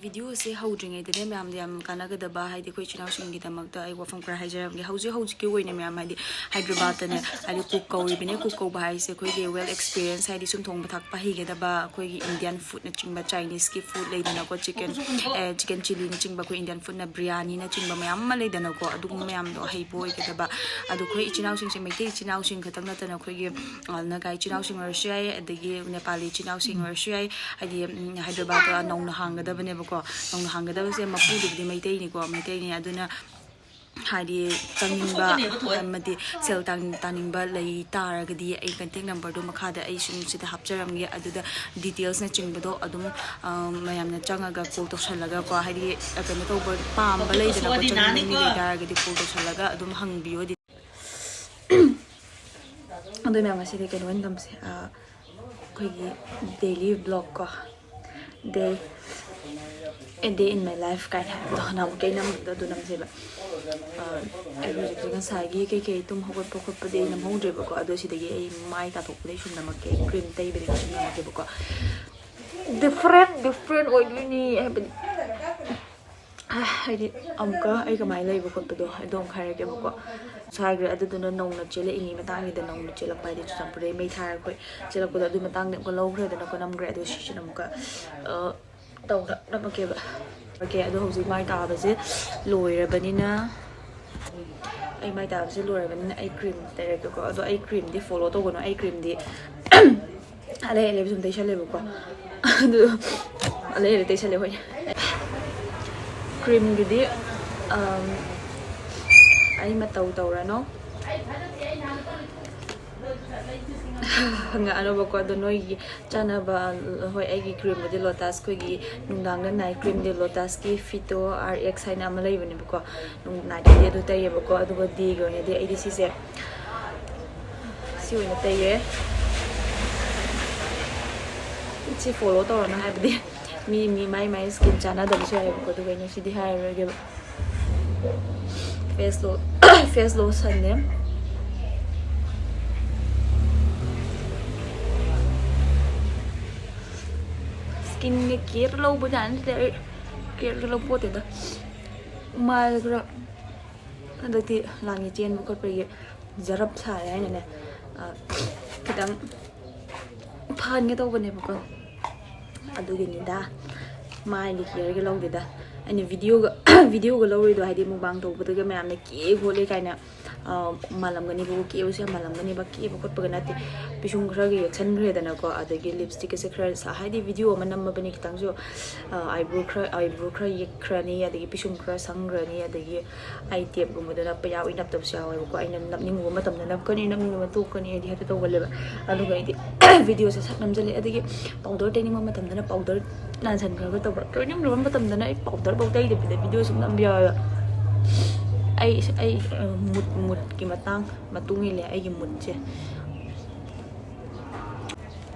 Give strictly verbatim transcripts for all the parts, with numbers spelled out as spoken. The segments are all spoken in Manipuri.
ꯚꯤꯗꯤꯑꯣꯁꯦ ꯍꯧꯗ꯭ꯔꯤꯉꯩꯗꯅꯦ ꯃꯌꯥꯝꯗ ꯌꯥꯝ ꯀꯥꯟꯅꯒꯗꯕ, ꯍꯥꯏꯗꯤ ꯑꯩꯈꯣꯏ ꯏꯆꯤꯟ ꯏꯅꯥꯎꯁꯤꯡꯒꯤꯗꯃꯛꯇ ꯑꯩ ꯋꯥꯐꯝ ꯈꯔ ꯍꯥꯏꯖꯔꯝꯒꯦ꯫ ꯍꯧꯖꯤꯛ ꯍꯧꯖꯤꯛꯀꯤ ꯑꯣꯏꯅ ꯃꯌꯥꯝ, ꯍꯥꯏꯗꯤ ꯍꯥꯏꯗ꯭ꯔꯕꯥꯠꯇꯅꯦ, ꯍꯥꯏꯗꯤ ꯀꯨꯛ ꯀꯧꯔꯤꯕꯅꯦ꯫ ꯀꯨꯛ ꯀꯧꯕ ꯍꯥꯏꯁꯦ ꯑꯩꯈꯣꯏꯒꯤ ꯋꯦꯜ ꯑꯦꯛꯁꯄꯤꯔꯤꯌꯦꯟꯁ, ꯍꯥꯏꯗꯤ ꯁꯨꯝ ꯊꯣꯡꯕ ꯊꯥꯛꯄ ꯍꯩꯒꯗꯕ, ꯑꯩꯈꯣꯏꯒꯤ ꯏꯟꯗꯤꯌꯥꯟ ꯐꯨꯗꯅꯆꯤꯡꯕ, ꯆꯥꯏꯅꯤꯁꯀꯤ ꯐꯨꯗ ꯂꯩꯗꯅꯀꯣ, ꯆꯤꯀꯟ, ꯆꯤꯀꯟ ꯆꯤꯂꯤꯅꯆꯤꯡꯕ, ꯑꯩꯈꯣꯏ ꯏꯟꯗꯤꯌꯥꯟ ꯐꯨꯗꯅ ꯕ꯭ꯔꯤꯌꯥꯅꯤꯅꯆꯤꯡꯕ ꯃꯌꯥꯝ ꯑꯃ ꯂꯩꯗꯅꯀꯣ, ꯑꯗꯨꯒꯨꯝꯕ ꯃꯌꯥꯝꯗꯣ ꯑꯍꯩꯕ ꯑꯣꯏꯒꯗꯕ꯫ ꯑꯗꯣ ꯑꯩꯈꯣꯏ ꯏꯆꯤꯟ ꯏꯅꯥꯎꯁꯤꯡꯁꯦ ꯃꯩꯇꯩ ꯏꯆꯤꯟ ꯏꯅꯥꯎꯁꯤꯡ ꯈꯛꯇꯪ ꯅꯠꯇꯅ ꯑꯩꯈꯣꯏꯒꯤ, ꯑ, ꯅꯥꯒꯥ ꯏꯆꯤꯟ ꯏꯅꯥꯎꯁꯤꯡ ꯑꯣꯏꯔꯁꯨ ꯌꯥꯏ, ꯑꯗꯒꯤ ꯅꯦꯄꯥꯂꯤ ꯏꯆꯤꯟ ꯏꯅꯥꯎꯁꯤꯡ ꯑꯣꯏꯔꯁꯨ ꯌꯥꯏ, ꯍꯥꯏꯗꯤ, ꯎꯝ, ꯍꯥꯏꯗ꯭ꯔꯕꯥꯠꯇ ꯅꯧꯅ ꯍꯥꯡꯒꯗꯕꯅꯦꯕꯀꯣ꯫ ꯅꯧꯅ ꯍꯥꯡꯒꯗꯕꯁꯦ ꯃꯄꯨꯗꯨꯕꯨꯗꯤ ꯃꯩꯇꯩꯅꯤꯀꯣ, ꯃꯩꯇꯩꯅꯤ꯫ ꯑꯗꯨꯅ ꯍꯥꯏꯗꯤ ꯆꯪꯅꯤꯡꯕ ꯑꯃꯗꯤ ꯁꯦꯜ ꯇꯥꯟ-, ꯇꯥꯅꯤꯡꯕ ꯂꯩ ꯇꯥꯔꯒꯗꯤ ꯑꯩ ꯀꯟꯇꯦꯛ ꯅꯝꯕꯔꯗꯣ ꯃꯈꯥꯗ ꯑꯩ ꯁꯨꯝ ꯁꯤꯗ ꯍꯥꯞꯆꯔꯝꯒꯦ꯫ ꯑꯗꯨꯗ ꯗꯤꯇꯦꯜꯁꯅꯆꯤꯡꯕꯗꯣ ꯑꯗꯨꯝ, ꯑ, ꯃꯌꯥꯝꯅ ꯆꯪꯉꯒ ꯀꯣꯜ ꯇꯧꯁꯜꯂꯒꯀꯣ, ꯍꯥꯏꯗꯤ, ꯑ, ꯀꯩꯅꯣ ꯇꯧꯕ ꯄꯥꯝꯕ ꯂꯩꯗꯅꯀꯣ, ꯆꯪꯅꯤꯡꯕ ꯃꯤ ꯂꯩ ꯇꯥꯔꯒꯗꯤ ꯀꯣꯜ ꯇꯧꯁꯜꯂꯒ ꯑꯗꯨꯝ ꯍꯪꯕꯤꯌꯣ꯫ ꯑꯗꯨ ꯃꯌꯥꯝ, ꯉꯁꯤꯗꯤ ꯀꯩꯅꯣ ꯑꯣꯏꯅ ꯇꯝꯁꯦ, ꯑ, ꯑꯩꯈꯣꯏꯒꯤ ꯗꯦꯂꯤ ꯕ꯭ꯂꯣꯛ ꯀꯣ, ꯗꯦ, A day in my life ꯀꯥꯏꯅ ꯍꯥꯏꯕꯗꯣ, ꯅꯍꯥꯟꯃꯨꯛꯀꯤ ꯑꯩ ꯅꯝꯕꯗꯣ ꯑꯗꯨ ꯅꯝꯁꯦꯕ꯫ ꯑ, ꯑꯩ ꯍꯧꯖꯤꯛꯁꯦ ꯉꯁꯥꯏꯒꯤ ꯀꯩꯀꯩ ꯇꯨꯝ ꯍꯧꯒꯠꯄ ꯈꯣꯠꯄꯗꯤ ꯑꯩ ꯅꯝꯍꯧꯗ꯭ꯔꯦꯕꯀꯣ, ꯑꯗꯣ ꯁꯤꯗꯒꯤ ꯑꯩ ꯃꯥꯏ ꯇꯥꯊꯣꯛꯄꯗꯩ ꯁꯨꯝ ꯅꯝꯃꯛꯀꯦ, ꯀ꯭ꯔꯤꯝ ꯇꯩꯕꯗꯒꯤ ꯁꯨꯝ ꯅꯝꯃꯛꯀꯦꯕꯀꯣ꯫ ꯗꯤꯐ꯭ꯔꯦꯟ ꯗꯤꯐ꯭ꯔꯦꯟ ꯑꯣꯏꯗꯣꯏꯅꯤ ꯍꯥꯏꯕꯗꯤ, ꯍꯥꯏꯗꯤ ꯑꯃꯨꯛꯀ ꯑꯩ ꯀꯃꯥꯏꯅ ꯂꯩꯕ ꯈꯣꯠꯄꯗꯣ ꯑꯗꯨ ꯑꯃꯨꯛ ꯍꯥꯏꯔꯛꯀꯦꯕꯀꯣ꯫ ꯍꯥꯏꯈ꯭ꯔꯦ꯫ ꯑꯗꯨꯗꯨꯅ ꯅꯧꯅ ꯆꯦꯜꯂꯛꯏꯉꯩ ꯃꯇꯥꯡꯒꯤꯗ, ꯅꯧꯅ ꯆꯦꯜꯂꯛꯄ ꯍꯥꯏꯗꯤ ꯆꯨꯔꯆꯥꯟꯄꯨꯔꯗꯩ ꯃꯩ ꯊꯥꯔ ꯑꯩꯈꯣꯏ ꯆꯦꯜꯂꯛꯄꯗꯣ ꯑꯗꯨ ꯃꯇꯥꯡꯗ ꯑꯃꯨꯛꯀ ꯂꯧꯈ꯭ꯔꯦꯗꯅꯀꯣ, ꯅꯝꯈ꯭ꯔꯦ꯫ ꯑꯗꯣ ꯁꯤꯁꯤꯅ ꯑꯃꯨꯛꯀ, ꯑ, ꯇꯧꯅ ꯅꯝꯃꯛꯀꯦꯕ꯫ ꯑꯣꯀꯦ, ꯑꯗꯣ ꯍꯧꯖꯤꯛ ꯃꯥꯏ ꯇꯥꯕꯁꯦ ꯂꯣꯏꯔꯕꯅꯤꯅ, ꯑꯩ ꯃꯥꯏ ꯇꯥꯕꯁꯦ ꯂꯣꯏꯔꯕꯅꯤꯅ ꯑꯩ ꯀ꯭ꯔꯤꯝ ꯇꯩꯔꯛꯀꯦꯀꯣ꯫ ꯑꯗꯣ ꯑꯩ ꯀ꯭ꯔꯤꯝꯗꯤ ꯐꯣꯂꯣ ꯇꯧꯒꯅꯨ, ꯑꯩ ꯀ꯭ꯔꯤꯝꯗꯤ ꯑꯂꯩ ꯑꯂꯩꯕ ꯁꯨꯝ ꯇꯩꯁꯜꯂꯦꯕꯀꯣ꯫ ꯑꯗꯨ ꯑꯂꯩ ꯑꯂꯩ ꯇꯩꯁꯜꯂꯦ ꯑꯩꯈꯣꯏ꯫ ꯀ꯭ꯔꯤꯝꯒꯤꯗꯤ, ꯑꯝ, ꯑꯩ ꯃꯇꯧ ꯇꯧꯔꯅꯨ꯫ ꯍꯪꯉꯛꯑꯅꯣꯕꯀꯣ꯫ ꯑꯗꯣ ꯅꯣꯏꯒꯤ ꯆꯥꯅꯕ, ꯍꯣꯏ, ꯑꯩꯒꯤ ꯀ꯭ꯔꯤꯝꯕꯨꯗꯤ ꯂꯣꯇꯥꯁ, ꯑꯩꯈꯣꯏꯒꯤ ꯅꯨꯡꯗꯥꯡꯗ ꯅꯥꯏꯠ ꯀ꯭ꯔꯤꯝꯗꯤ ꯂꯣꯇꯥꯁꯀꯤ ꯐꯤꯇꯣ ꯑꯥꯔ ꯑꯦꯛꯁ ꯍꯥꯏꯅ ꯑꯃ ꯂꯩꯕꯅꯦꯕꯀꯣ꯫ ꯅꯨꯡ-, ꯅꯥꯏꯠꯀꯤꯗꯤ ꯑꯗꯨ ꯇꯩꯌꯦꯕꯀꯣ꯫ ꯑꯗꯨꯒ ꯗꯦꯒꯤ ꯑꯣꯏꯅꯗꯤ ꯑꯩꯗꯤ ꯁꯤꯁꯦ, ꯁꯤ ꯑꯣꯏꯅ ꯇꯩꯌꯦ꯫ ꯁꯤ ꯐꯣꯂꯣ ꯇꯧꯔꯅꯨ ꯍꯥꯏꯕꯗꯤ ꯃꯤ, ꯃꯤ ꯃꯥꯏ ꯃꯥꯏ ꯁ꯭ꯀꯤꯟ ꯆꯥꯟꯅꯗꯕꯁꯨ ꯌꯥꯏꯌꯦꯕꯀꯣ꯫ ꯑꯗꯨꯒ ꯑꯩꯅ ꯁꯤꯗꯤ ꯍꯥꯏꯔꯔꯣꯏꯒꯦꯕ꯫ ꯐꯦꯁ ꯂꯣ-, ꯐꯦꯁ ꯂꯣꯁꯟꯅꯦ꯫ ꯏꯟꯒ ꯀꯦꯌꯔ ꯂꯧꯕ ꯖꯥꯠ ꯅꯠꯇꯦ, ꯑꯩ ꯀꯦꯌꯔꯒ ꯂꯧꯄꯣꯠꯇꯦꯗ꯫ ꯃꯥꯏ ꯈꯔ ꯍꯟꯗꯛꯇꯤ ꯂꯥꯟꯒꯤ ꯆꯦꯟꯕ ꯈꯣꯠꯄꯒꯤ ꯖꯔꯞ ꯁꯥꯔꯦ ꯍꯥꯏꯅꯅꯦ, ꯑ, ꯈꯤꯇꯪ ꯐꯍꯟꯒꯦ ꯇꯧꯕꯅꯦꯕꯀꯣ꯫ ꯑꯗꯨꯒꯤꯅꯤꯗ, ꯃꯥꯏꯒꯤ ꯀꯦꯌꯔꯒ ꯂꯧꯗꯦꯗ꯫ ꯑꯩꯅ ꯚꯤꯗꯤꯑꯣꯒ ꯚꯤꯗꯤꯑꯣꯒ ꯂꯧꯔꯤꯗꯣ ꯍꯥꯏꯗꯤ ꯃꯨꯛꯕꯥꯡ ꯇꯧꯕꯗꯒ ꯃꯌꯥꯝꯅ ꯀꯦ ꯈꯣꯠꯂꯦ ꯀꯥꯏꯅ, ꯑ, ꯃꯥꯜꯂꯝꯒꯅꯤꯕꯀꯣ꯫ ꯀꯦꯕꯁꯦ ꯌꯥꯝ ꯃꯥꯜꯂꯝꯒꯅꯤꯕ꯫ ꯀꯦꯕ ꯈꯣꯠꯄꯒ ꯅꯠꯇꯦ, ꯄꯤꯁꯨꯝ ꯈꯔꯒ ꯌꯦꯠꯁꯟꯈ꯭ꯔꯦꯗꯅꯀꯣ꯫ ꯑꯗꯒꯤ ꯂꯤꯞꯁꯇꯤꯛꯀꯁꯦ ꯈꯔ ꯁꯥ-, ꯍꯥꯏꯗꯤ ꯚꯤꯗꯤꯑꯣ ꯑꯃ ꯅꯝꯃꯕꯅꯤ, ꯈꯤꯇꯪꯁꯨ, ꯑ, ꯑꯥꯏꯕ꯭ꯔꯣ ꯈꯔ ꯑꯥꯏꯕ꯭ꯔꯣ ꯈꯔ ꯌꯦꯛꯈ꯭ꯔꯅꯤ, ꯑꯗꯒꯤ ꯄꯤꯁꯨꯝ ꯈꯔ ꯁꯪꯈ꯭ꯔꯅꯤ, ꯑꯗꯒꯤ ꯑꯥꯏ ꯇꯦꯞꯀꯨꯝꯕꯗꯨꯅ ꯄꯌꯥꯎ ꯏꯅꯞꯇꯕꯁꯨ ꯌꯥꯎꯋꯦꯕꯀꯣ꯫ ꯑꯩꯅ ꯅꯞꯅꯤꯡꯕ ꯃꯇꯝꯗ ꯅꯞꯀꯅꯤ, ꯅꯞꯅꯤꯡꯕ ꯇꯣꯛꯀꯅꯤ, ꯑꯩꯗꯤ ꯍꯦꯛꯇ ꯇꯧꯒꯜꯂꯦꯕ꯫ ꯑꯗꯨꯒ ꯑꯩꯗꯤ ꯚꯤꯗꯤꯑꯣꯁꯦ ꯁꯠ ꯅꯝꯁꯤꯜꯂꯦ꯫ ꯑꯗꯒꯤ ꯄꯥꯎꯗꯔ ꯇꯩꯅꯤꯡꯕ ꯃꯇꯝꯗꯅ ꯄꯥꯎꯗꯔ ꯅꯥꯟꯁꯤꯟꯈ꯭ꯔꯒ ꯇꯧꯕ꯫ ꯇꯩꯅꯤꯡꯗꯕ ꯃꯇꯝꯗꯅ ꯑꯩ ꯄꯥꯎꯗꯔꯐꯥꯎ ꯇꯩꯗꯕꯤꯗ ꯚꯤꯗꯤꯑꯣ ꯁꯨꯝ ꯅꯝꯕ ꯌꯥꯎꯋꯦꯕ꯫ ꯑꯩ ꯑꯩ ꯃꯨꯠ ꯃꯨꯠꯀꯤ ꯃꯇꯥꯡ ꯃꯇꯨꯡ ꯏꯜꯂꯦ ꯑꯩꯒꯤ ꯃꯨꯠꯁꯦ꯫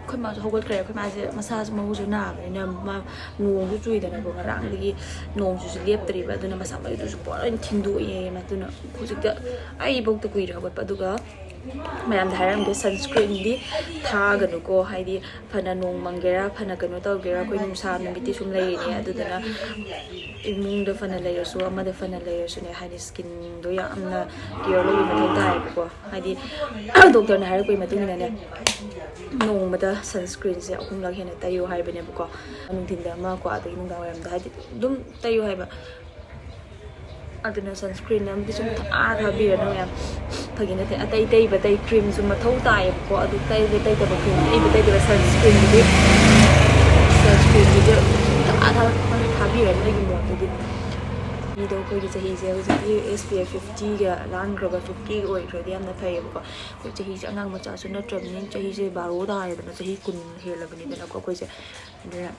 ꯑꯩꯈꯣꯏ ꯃꯥꯁꯨ ꯍꯧꯒꯠꯈ꯭ꯔꯦ꯫ ꯑꯩꯈꯣꯏ ꯃꯥꯁꯦ ꯃꯁꯥꯁꯨ ꯃꯎꯁꯨ ꯅꯥꯕꯅꯤꯅ, ꯃꯥ ꯅꯣꯡꯁꯨ ꯆꯨꯏꯗꯅꯀꯣ, ꯉꯔꯥꯡꯗꯒꯤ ꯅꯣꯡꯁꯤꯁꯨ ꯂꯦꯞꯇ꯭ꯔꯤꯕ, ꯑꯗꯨꯅ ꯃꯁꯥ ꯃꯎꯗꯨꯁꯨ ꯄꯨꯔꯥ ꯂꯣꯏ ꯊꯤꯟꯗꯣꯛꯑꯦ꯫ ꯑꯗꯨꯅ ꯍꯧꯖꯤꯛꯇ ꯑꯩꯐꯧꯗ ꯀꯨꯏꯔꯦ ꯍꯧꯒꯠꯄ꯫ ꯑꯗꯨꯒ ꯃꯌꯥꯝꯗ ꯍꯥꯏꯔꯝꯒꯦ, ꯁꯟꯁꯀ꯭ꯔꯤꯟꯗꯤ ꯊꯥꯒꯅꯨꯀꯣ꯫ ꯍꯥꯏꯗꯤ ꯐꯅ ꯅꯣꯡ ꯃꯪꯒꯦꯔꯥ, ꯐꯅ ꯀꯩꯅꯣ ꯇꯧꯒꯦꯔꯥ, ꯑꯩꯈꯣꯏ ꯅꯨꯡꯁꯥ ꯅꯨꯃꯤꯠꯇꯤ ꯁꯨꯝ ꯂꯩꯔꯤꯅꯦ꯫ ꯑꯗꯨꯗꯨꯅ ꯏꯃꯨꯡꯗ ꯐꯅ ꯂꯩꯔꯁꯨ, ꯑꯃꯗ ꯐꯅ ꯂꯩꯔꯁꯨꯅꯦ, ꯍꯥꯏꯗꯤ ꯁ꯭ꯀꯤꯟꯗꯣ ꯌꯥꯝꯅ ꯀꯤꯌꯔ ꯂꯧꯕ ꯃꯊꯧ ꯇꯥꯏꯌꯦꯕꯀꯣ꯫ ꯍꯥꯏꯗꯤ ꯗꯣꯛꯇꯔꯅ ꯍꯥꯏꯔꯛꯄꯒꯤ ꯃꯇꯨꯡ ꯏꯟꯅꯅꯦ, ꯅꯣꯡꯃꯗ ꯁꯟꯁꯀ꯭ꯔꯤꯟꯁꯦ ꯑꯍꯨꯝꯂꯛ ꯍꯦꯟꯅ ꯇꯩꯌꯨ ꯍꯥꯏꯕꯅꯦꯕꯀꯣ꯫ ꯅꯨꯡꯊꯤꯟꯗ ꯑꯃ ꯀꯣ, ꯑꯗꯒꯤ ꯅꯨꯡꯗꯥꯡ ꯋꯥꯏꯔꯝꯗ, ꯍꯥꯏꯗꯤ ꯑꯗꯨꯝ ꯇꯩꯌꯨ ꯍꯥꯏꯕ꯫ ꯑꯗꯨꯅ ꯁꯟꯁꯀ꯭ꯔꯤꯟ ꯑꯃꯗꯤ ꯁꯨꯝ ꯊꯥ ꯊꯥꯕꯤꯔꯅꯨ ꯃꯌꯥꯝ꯫ ꯐꯥꯒꯤ ꯅꯠꯇꯦ, ꯑꯇꯩ ꯇꯩꯕ ꯑꯇꯩ ꯀ꯭ꯔꯤꯝꯁꯨ ꯃꯊꯧ ꯇꯥꯏꯌꯦꯕꯀꯣ꯫ ꯑꯗꯨ ꯇꯩꯕ ꯇꯩꯗꯕ ꯀ꯭ꯔꯤꯝ, ꯇꯩꯕ ꯇꯩꯗꯕ ꯁꯟꯁꯀ꯭ꯔꯤꯟꯗꯨꯗꯤ, ꯁꯟꯁꯀ꯭ꯔꯤꯟꯗꯨꯗꯤ ꯁꯨꯝ ꯊꯥ ꯊꯥ-, ꯊꯥꯕꯤꯔꯅꯨ ꯑꯩꯒꯤ ꯃꯣꯠꯇꯗꯤ꯫ ꯃꯤꯗꯣ ꯑꯩꯈꯣꯏꯒꯤ ꯆꯍꯤꯁꯦ ꯍꯧꯖꯤꯛꯇꯤ ꯑꯦꯁ ꯄꯤ ꯑꯦꯐ ꯐꯤꯐꯇꯤꯒ ꯂꯥꯟꯈ꯭ꯔꯒ ꯐꯤꯐꯇꯤꯒ ꯑꯣꯏꯈ꯭ꯔꯗꯤ ꯌꯥꯝꯅ ꯐꯩꯌꯦꯕꯀꯣ꯫ ꯑꯩꯈꯣꯏ ꯆꯍꯤꯁꯦ ꯑꯉꯥꯡ ꯃꯆꯥꯁꯨ ꯅꯠꯇ꯭ꯔꯕꯅꯤꯅ, ꯆꯍꯤꯁꯦ ꯕꯥꯔꯣ ꯇꯥꯔꯦꯗꯅ, ꯆꯍꯤ ꯀꯨꯟ ꯍꯦꯜꯂꯕꯅꯤꯗꯅꯀꯣ ꯑꯩꯈꯣꯏꯁꯦ꯫ ꯑꯗꯨꯅ